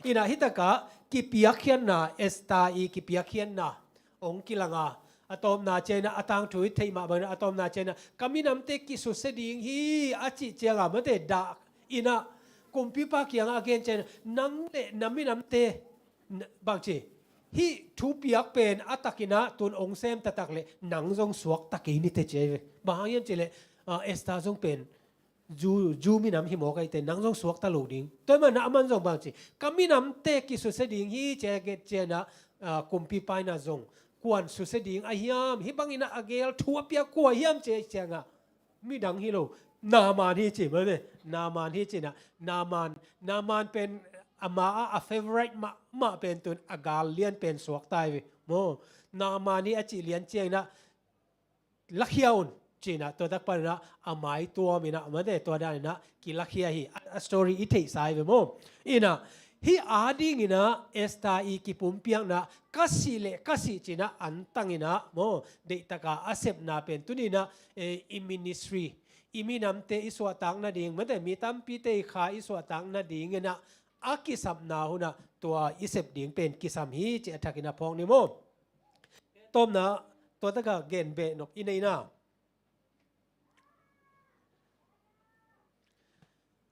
In a hih tak a kipiakkhiatna, Esther i kipiakkhiatna ong kilang a, a tawpna ciangin a, a tangthu i theih mah bangin a, a tawpna ciangin a ka minamte kisusia ding hi a cih ciang a mate dah in a kumpipa kiangah a gen ciangin a nang le na minamte, n-, bangci, hih thupiak pen a takin a tun ong sem taktak le nang zong suakta kei ni teh ci ahi ve. Bang hang hiam cih leh, ah, Esther zong pen Jew, Jew minam hi mawk ahih teh nang zong suakta lo ding. Tua ahih manin a aman zong bangci, ka minamte kisusia ding hi ci a gen ciangin a, ah, kumpipa in a zong kua'n susia ding a hiam, hih bangin a a gel thu a piak kua hiam ci a ciang a midang hi lo. Naaman hi ci mate. Naaman hi ci in a. Naaman, Naaman pen ama a, a favorite mahmah pen tun a gal lian pen suakta ahi ve. Maw, Naaman hi a cih lian ciangin a lakhia un ci in a, tua tak panin a a mai tuam in a mate tua dan in a kilakhia hi. A, a story i theihsa ahi ve maw. In a Hih adingin ah Esther i kipumpiakna, ka sih leh ka sih ci-in ah antangin ah maw, deihtaka a sepna pen tuni-in ah, eh, i ministry, i minamte i suahtak nading, mate, mi tampite i kha i suahtak nadingin ah a kisapna hun ah tua i sep ding pen kisam hi ci-a thakin a phawk ni maw. Tawpna, tua taka gen beh nop i nei na.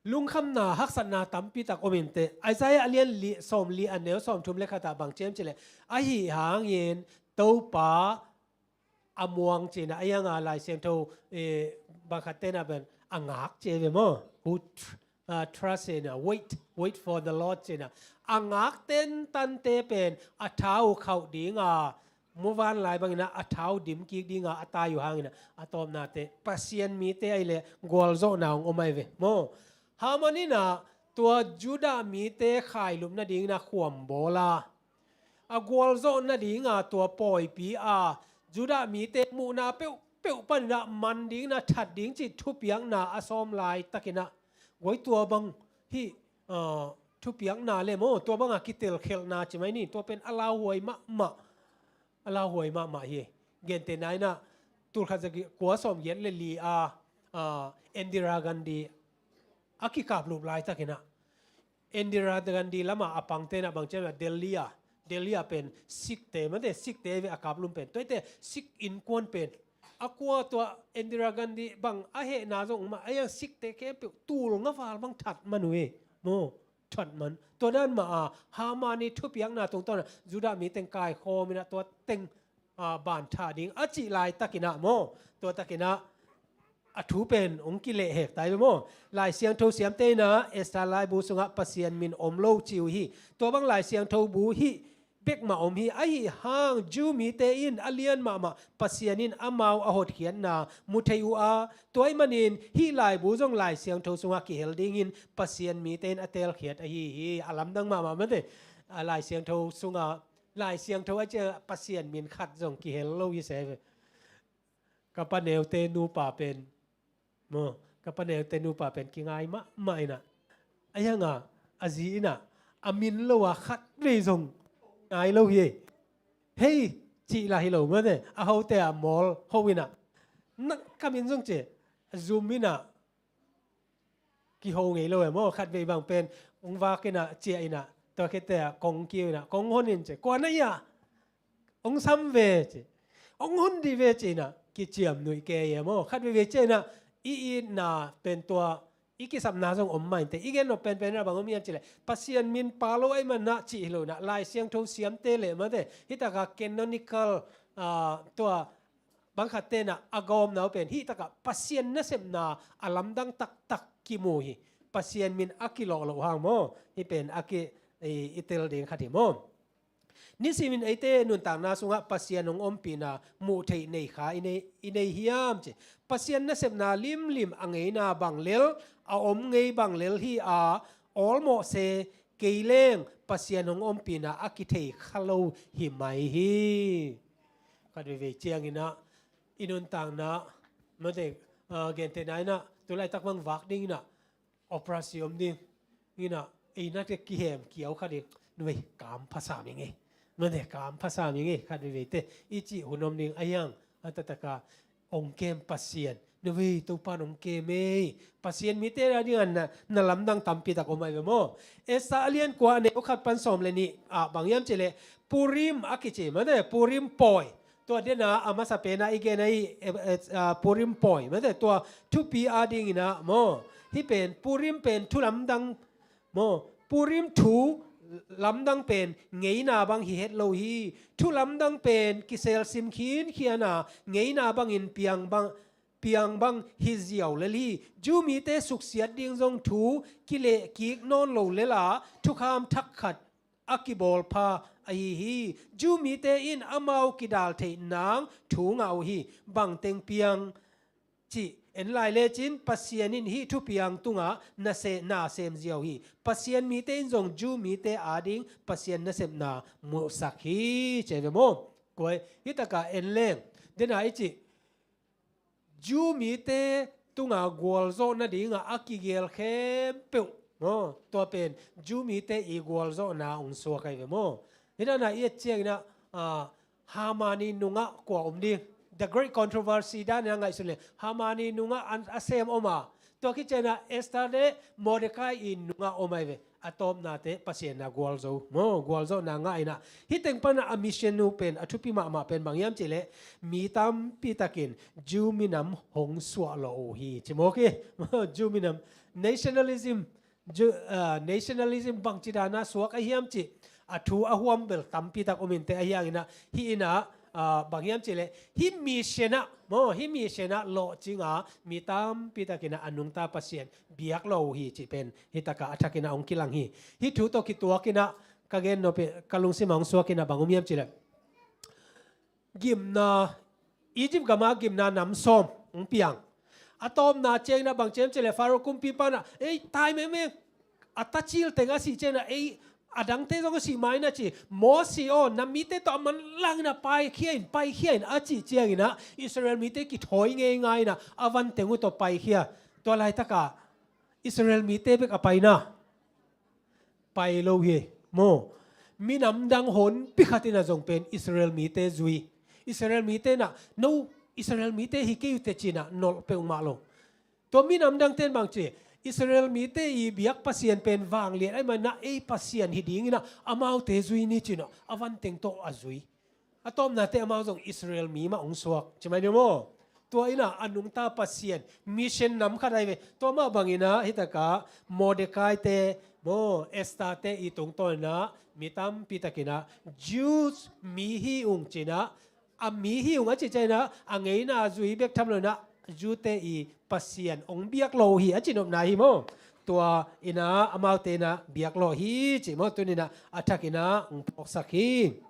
Lungkhamna, haksatna tampi tak om inteh. Isaiah a lian li, sawmli, a neu sawmthum le khat ah bang ci hiam cih leh, ahi hangin Topa a muang ci-in ah, a hiang a Lai Siangtho, eh, bang khat ten ah pen a ngak ci ve maw. Who tr-, uh, trust in, uh, wait, wait for the Lord ci-in ah, a ngak tentante pen a thau khauh ding a, muvanlai bangin ah a thau dim kik ding a, a tai uh hangin ah, a tawpna teh Pasian mite ahih leh gualzawhna hong om ahi ve maw. Haman in ah tua Judah mite khailup nadingin ah khuam bawl a, a gualzawh nading a tua pawipi a, Judah mite muhna peuhpeuh panin ah man dingin ah that ding cih thupiakna a sawm laitakin ah, guai, tua bang hih, ah, thupiakna leh maw, tua bang a kitelkhelhna ci mai ni, tua pen a lauhuai mahmah, a lauhuai mahmah hi. Gentehna in ah, tul khat za kua sawmgiat le li a, ah, Indira Gandhi a kikaplup laitakin ah, Indira Gandhi lam a a pangte in ah bang ci hiam, Delhi a, Delhi a pen Sikh-te, mate, Sikh-te ve a kaplum pen. Tuate Sikh innkuan pen a kua, tua Indira Gandhi bang a hehna zong mah, a hiang Sikh-te khempeuh tul nga val bang that man uh hi maw, that man. Tua dan mah a Haman i thupiakna tungtawn ah Judah mi teng kaikhawm in ah tua teng, ah, ban thah ding a cih laitakin ah maw, tua takin ah a thu pen hong kilehhek ta hi ve maw. Lai Siangtho siamte in ah Esther laibu sungah Pasian min om lo ci uh hi. Tua bang Lai Siangtho bu hih bek mah om hi. Ahi hang Jew mite in a lian mahmah Pasian in amau a hotkhiatna mu thei uh a, tua ahih manin hih laibu zong Lai Siangtho sungah kihel dingin Pasian mite in a teelkhiat ahi hi. A lamdang mahmah, mate. A Lai Siangtho sungah, Lai Siangtho a ciang Pasian min khat zong kihel lo hi se ve. Ka paneute nupa pen maw, ka paneute nupa pen kingai mahmah in ah, a hiang a, a zi in ah a min lo a khatvei zong ngai lo hi. Hei cih lah hi lo, mate, a hote a mawl ho in ah, na ka min zong ci, a zum in ah kiho ngei lo e maw. Khatvei bang pen hong vak in ah, ciah in ah, tua khit teh ah kong kiu in ah, kong hon in ci, kua na hia, hong sam ve ci, hong hon dih ve ci in ah kiciamnuih kei e maw. Khat veivei ciah in ah i itna pen tua i kisapna zong om mah inteh. I gen nop penpen in ah bang om hiam cih leh, Pasian min pha lo ahih manin ah cih hi lo in ah, Lai Siangtho siamte leh, mate, hih taka canonical, ah, tua bang khatte in ah a gawmna uh pen hih takah Pasian nasepna a lamdang taktak kimu hi. Pasian min a kilawh loh hang maw, hih pen a ki, i, i tel ding khat hi maw. Nisimin eite nuntakna sungah Pasian hong ompihna muh theih nei kha i nei, i nei hiam cih. Pasian nasepna limlim a ngeina bang lel, a om ngei bang lel hi a, awlmawh se, kei leng Pasian hong ompihna a kithei kha lo hi mai hi. Khat veivei ciangin ah i nuntakna, mate, ah, gentehna in ah, tu laitak bang vak ding in ah, operation om ding in ah, ei na te kihem kiau khat in, nuai, kam phasam ing ei, mate, kam phasam ing ei, khat veivei te i cih hun om ding a hiang, a taktak a hong kem Pasian, nuai, Topa in hong kem ei. Pasian mite a ding a na, na lamdang tampi tak om ahi ve maw. Esther a lian kua, a neu khat pan sawm le nih ah bang hiam cih leh, Purim a kici, mate, Purim pawi. Tua den a, a masa pen a i gen ahi, eh, eh, ah, Purim pawi, mate, tua thupi a dingin ah maw, hih pen Purim pen thu lamdang maw, Purim thu lamdang pen ngeina bang hi het lo hi. Thu lamdang pen kiselsim khinkhian a, ngeina bangin piang bang, piang bang hi ziau lel hi. Jew mite suksiat ding zong thu kileh kik nawn lo lel a, thukham thak khat a kibawl pha ahi hi. Jew mite in amau kidal theih nang thu ngah uh hi. Bang teng piang cih en lai lecin, Pasian in hih thupiang tungah na se, na sem ziau hi. Pasian mite in zong Jew mite ading Pasian nasepna muhsak hi, ci ve maw. Kuai, hih takah en leng, den a i cih, Jew mite tunga gualzawh nadingah a kigel khempeuh Maw, tua pen Jew mite i gualzawhna hong suak ahi ve maw. Hih dan a i et ciangin ah, ah, Haman i nungah kua om ding? The Great Controversy dan a ngaihsun leh Haman i nungah an, a sem om a, tua khit ciangin ah Esther le Mordecai i nungah om ahi ve. A tawpnate Pasian in ah gualzo maw, gualzawhna ngah in ah, hih teng pan ah a mission uh pen a thupi mahmah pen bang hiam cih leh mi tampi takin Jew minam hong suah lawh uh hi ci mawk hi. Jew minam, nationalism, Jew, ah, nationalism bangci dan a suak ahi hiam cih a thu a huam bel tampi tak om inteh, ahi hangin ah hih in ah, ah, bang hiam cih leh hih mission ah maw, hih mission ah lawhcing a mi tampi takin ah a nungta Pasian biak lawh uh hi cih pen hih tak ah a thakin ah hong kilang hi. Hih thu tawh kituakin ah ka gen nop ih ka lungsim ah hong suakin ah bang om hiam cih leh gimna, Egypt gam ah gimna nam sawm hong piang. A tawpna ciangin ah bang ci hiam cih leh Pharaoh kumpipa in ah, ei, tai mengmeng, a tacil teng a sih ciangin ah, ei, a dangte zong a sih mai in ah ci. Moses aw, na mite tawh a manlang in ah paikhia in, paikhia in a cih ciangin ah Israel mite kithawi ngeingai in ah a van teng uh tawh paikhia. Tua laitak ah Israel mite bek a pai na, pai lo hi maw. Minam dang honpi khat in ah zong pen Israel mite zui. Israel mite in ah, no, Israel mite hi kei uh teh ci in ah nolh peuhmah lo. Tua minam dangte in bang ci, Israel mite i biak Pasian pen vanglian ahih manin ah ei Pasian hi dingin ah amaute zui ni ci in ah a van teng tawh a zui. A tawpnate amau zong Israel mi mah hong suak ci mai ni maw. Tua in ah a nungta Pasian, mission nam khat ahi ve. Tua mah bangin ah hih tak ah Mordecai te maw, Esther te i tungtawn in ah mi tampi takin ah Jews mi hi ung ci in ah, a mi hi ung a cih ciangin ah a ngeina zui bek tham lo in ah Jew te i Pasian hong biak lawh uh hi a ci nopna hi maw. Tua in ah amaute in ah biak lawh hi cih maw, tuni in ah a thakin ah hong phawksak hi.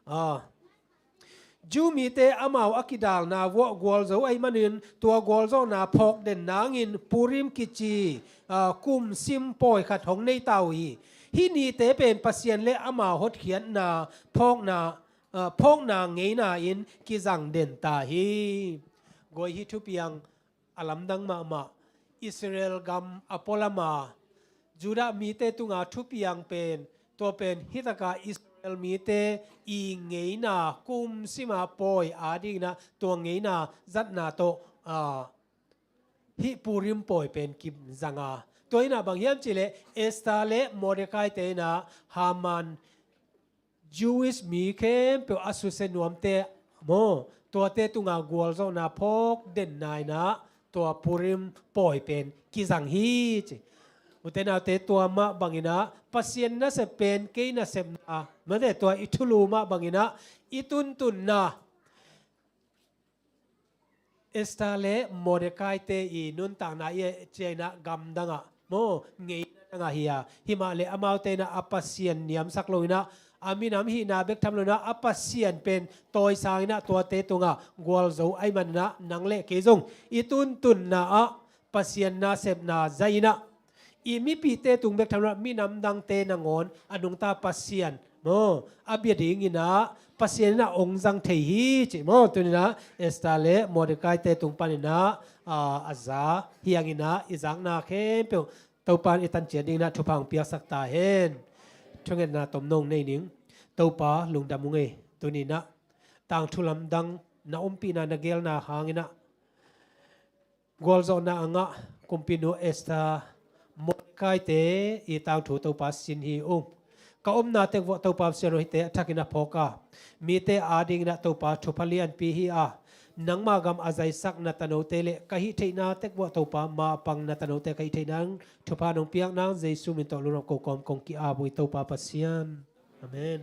Ah. Jew mite amau a kidalna vuah gualzo ahih manin tua gualzawhna phawk den nangin Purim kici, ah, kum sim pawi khat hong nei ta uh hi. Hih nite pen Pasian le ama hotkhiatna phawkna, ah, phawkna ngeina in kizang den ta hi. Guai, hih thupiang a lamdang mahmah. Israel gam a pualam a Judah mite tunga thupiang pen, tua pen hih tak ah Israel mite i ngeina kum sim a pawi adingin ah tua ngeina zatna tawh, ah, hih Purim pawi pen kizang a. Tua in ah bang hiam cih leh Esther le Mordecai te in ah Haman Jewish mi khempeuh a susia nuamte maw, tuate tunga gualzawhna phawk denna in ah tua Purim pawi pen kizang hi ci. U te nau te, tua mah bangin ah Pasian nasep pen kei nasepna, mate, tua i thulu mah bangin ah i tuntunna, Esther le Mordecai te i nuntakna i et ciangin ah gamdang ah maw, ngeina dang ah hi a, himahleh amaute in ah a Pasian niamsak lo in ah a minam hihna bek tham lo in ah a Pasian pen tawisang in ah tuate tungah gualzo ahih manin ah nang le kei zong i tuntunna ah Pasian nasepna zai in ah i mipihte tung bek tham lo in ah minam dangte nangawn a nungta Pasian maw, a bia dingin ah Pasian in ah hong zang thei hi ci maw. Tuni in ah Esther le Mordecai te tung panin ah, ah, a za hi hangin ah i zakna khempeuh Topa in i tan ciat dingin ah thupha hong piaksak ta hen. Thungetna tomno nei ning. Topa, lungdam ung ei. Tuni in ah tangthu lamdang na ompihna, na geelna hangin ah gualzawhna a ngah kumpinu Esther, Mordecai te i tangthu Topa sin hi ung. Ka omna tek vuah Topa Pasian aw, hihte a thakin a phawk a, mite adingin ah Topa thupha lianpi hi a, nangma gam a zaisak na tanote le ka hih theihna tek vuah Topa, mapang na tanote ka hih theihna thupha nong piak nang Jesu min tawh lungnop ko kawm kong ki-ap uh hi Topa Pasian. Amen.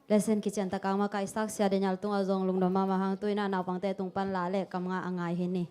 Lesson kician takang mah ka Isaac Sia Daniel tungah zong lungdam mahmah hang, tu in ah naupangte tung pan la le kam ngah a ngai hi ni.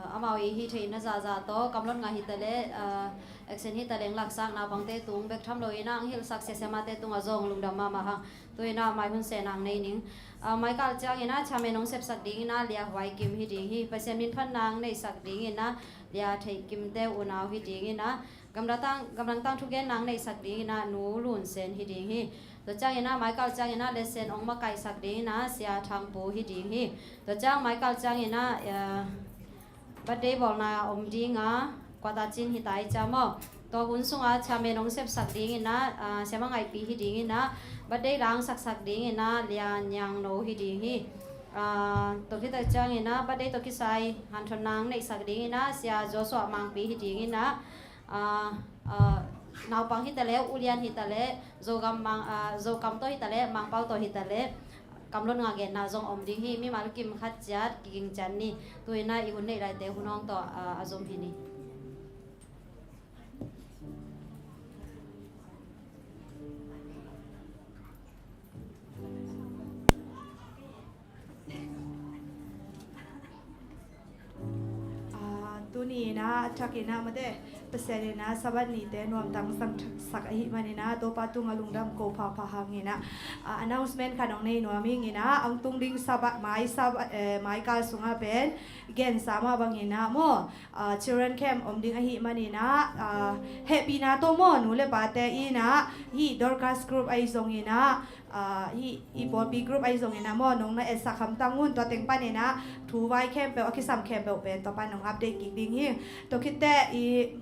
Amau i hih theihna zahzah tawh, kamlot ngah hi taleh, ah, action hi taleng laksak naupangte tung bek tham lo in ah, ang hilhsak siamate tungah zong lungdam mahmah hang. Tu in ah mai hun se nang nei ning. Ah, mai kal ciangin ah chairman hong sepsak dingin ah Lia Huai Kim hi ding hi. Pasian min phat nang neihsak dingin ah Lia Theih Kim te unau hi dingin ah, gamdang tang, gamdang tang thugen nang neihsak dingin ah Nu Lun Sen hi ding hi. Tua ciangin ah mai kal ciangin ah lesson hong makaihsak dingin ah Sia Thang Pu hi ding hi. Tua ciang mai kal ciangin ah, eh, birthday bawlna om ding a, kuata cin hi ta i cia maw. Tua hun sungah chairman hong sepsak dingin ah, ah, Siama Ngaihpi hi dingin ah, birthday langsaksak dingin ah Lia Niang No hi ding hi. Ah, tua khit ciangin ah birthday tawh kisai hanthawn nang neihsak dingin ah Sia Joshua Mangpi hi dingin ah, ah, ah, naupang hi taleh, ulian hi taleh, Zogam Mang, ah, Zokam tawh hi taleh, Mangpau tawh hi taleh, kamlot ngah genna zong om ding hi. Mimal kim khat ciat kiging ciat ni. Tu in ah i hun neih laite hun hong tawh, ah, a zom hi ni. Ah, tuni in ah a thak in ah mate, Pasian in ah Sabbath nite nuamtang sangsak ahih manin ah Topa tungah lungdam ko phapha hang in ah, ah, announcement khat hong nei nuam ing in ah, hong tung ding Sabbath, mai Sabbath, eh, mai kal sungah pen gensa mah bangin ah maw, ah, children camp om ding ahih manin ah, ah, hehpihna tawh maw, nu le pate in ah hih Dorcas group ahi zongin ah, ah, hih i pawlpi group ahi zongin ah maw, nong na etsak hamtang un, tua teng panin ah thu vai khempeuh, a kisam khempeuh pen tua pan nong update kik ding hi. Tua khit teh i,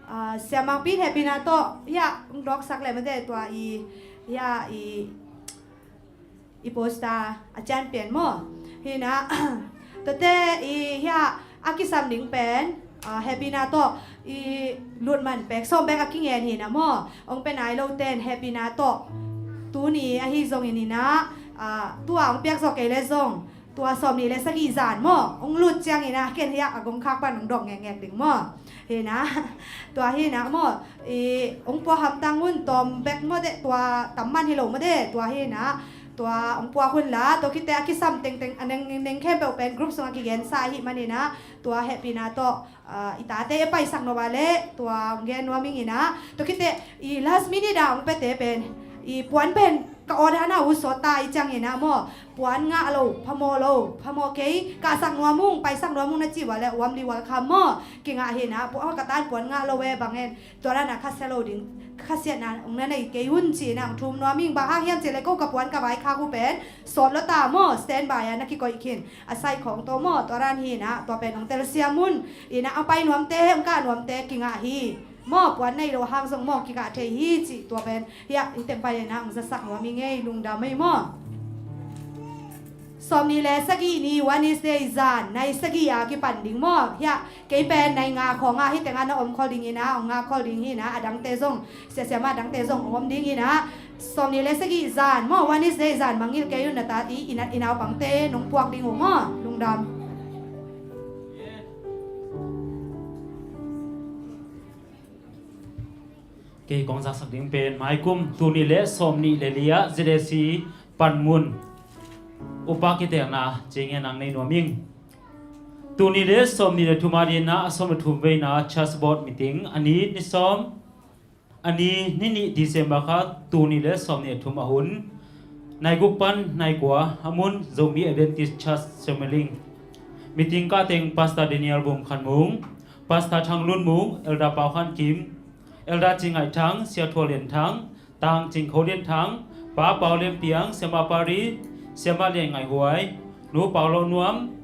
ah, Sia Mangpi in hehpihna tawh hiah hong dawksak leh mate, tua i, hiah i, i poster a cian pian maw. Hi in ah, tuate i hiah a kisam ding pen, ah, hehpihna tawh i lutman pek sawm bek a kingen hi in ah maw. Hong pia nai lote in hehpihna tawh tuni ahi zongin in ah, ah, tua hong piak zawh kei leh zong, tua sawmnih le sagih zan maw, hong lut ciangin ah ken hiah a gongkhak pan hong dawk ngekngek ding maw. Hi in ah, tua hi in ah maw, i hong puak hamtang un, tawm bek maw de, tua tam man hi lo maw de, tua hi in ah, tua hong puak un la, tua khit teh a kisam tengteng, a neng, neng khempeuh pen group sungah kigensa ahih manin ah, tua hehpihna tawh, ah, i tate e paisak nop a leh, tua hong gen nuam ing in ah, tua khit teh i last minute ah hong piate pen, i puan pen ka order na uh sawt ta i ciangin ah maw, puan ngah lo, phamawh lo, phamawh kei, kahsak nuam ung, paisak nuam ung na ci uh a leh, warmly welcome maw, kingah hi in ah, puan, ka tan puan ngah lo e bang en, tua dan a khasia lo ding, khasiatna hong na nei kei un ci in ah hong thum nuam ing. Bang hang hiam cih leh ko ka puan ka vaikhak uh pen sawt lo ta maw, standby a na kikoih khin a sai khawng tawh maw, tua dan hi in ah, tua pen hong telsiam un. In ah, a pai nuamte, hong kah nuamte kingah hi. Maw, puan nei lo hang zong maw, kikah thei hi cih tua pen hiah hih teng pai in ah hong zasak nuam ing ei, lungdam ei maw. Sawmnih le sagih ni, Wednesday zan, nai sagih a kipan ding maw. Hiah kei pen nai nga khawng ah hih teng ah na om khol ding in ah, hong ngah khol ding hi in ah, a dangte zong, siasia mah dangte zong hong om ding in ah, sawmnih le sagih zan maw, Wednesday zan mangngilh kei un, na tate, i nat i naupangte nong puak ding uh maw. Lungdam. Kei kong zaksak ding pen maikum, tul nih le sawmnih le li ah Z A C panmun upa kitelna ciang ngen nang nei nuam ing. Tul nih le sawmnih le thum a dingin ah a sawm le thum veina Church Board meeting, a ni, ni sawm, a ni, ni nih December kha, tul nih le sawmnih le thum a hun nai guk pan nai kua a mun Zomi Adventist Church Semaling. Meeting kah teng Pastor Daniel Bum Khan Mung, Pastor Thang Lun Mung, Elder Pau Khan Kim, Elder Cing Ngaih Thang, Sia Thua Lian Thang, Tang Cing Kho Lian Thang, Pa Pau Lian Piang, Siamah Pa Ri, Siamah Lian Ngaih Huai, Nu Pau Lo Nuam,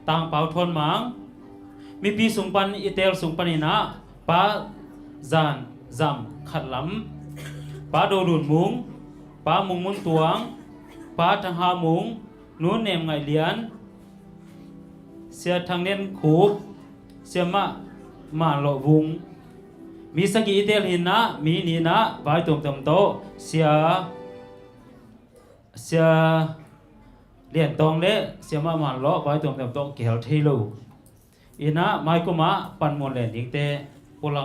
Tang Pau Thawn Mang, mipi sung pan i tel sung panin ah Pa Zan Zam Khat Lam, Pa Do Lun Mung, Pa Mung Mun Tuang, Pa Thang Ha Mung, Nu Nem Ngaih Lian, Sia Thang Lian Khup, Siamah Man Lawh Vung. Mi sagih i tel hi in ah, mi nih in ah vai tuamtuam tawh Sia, Sia Lian Tawng le Siamah Man Lawh vai tuamtuam tawh kihel thei lo. In ah maikum ah panmun len dingte pulang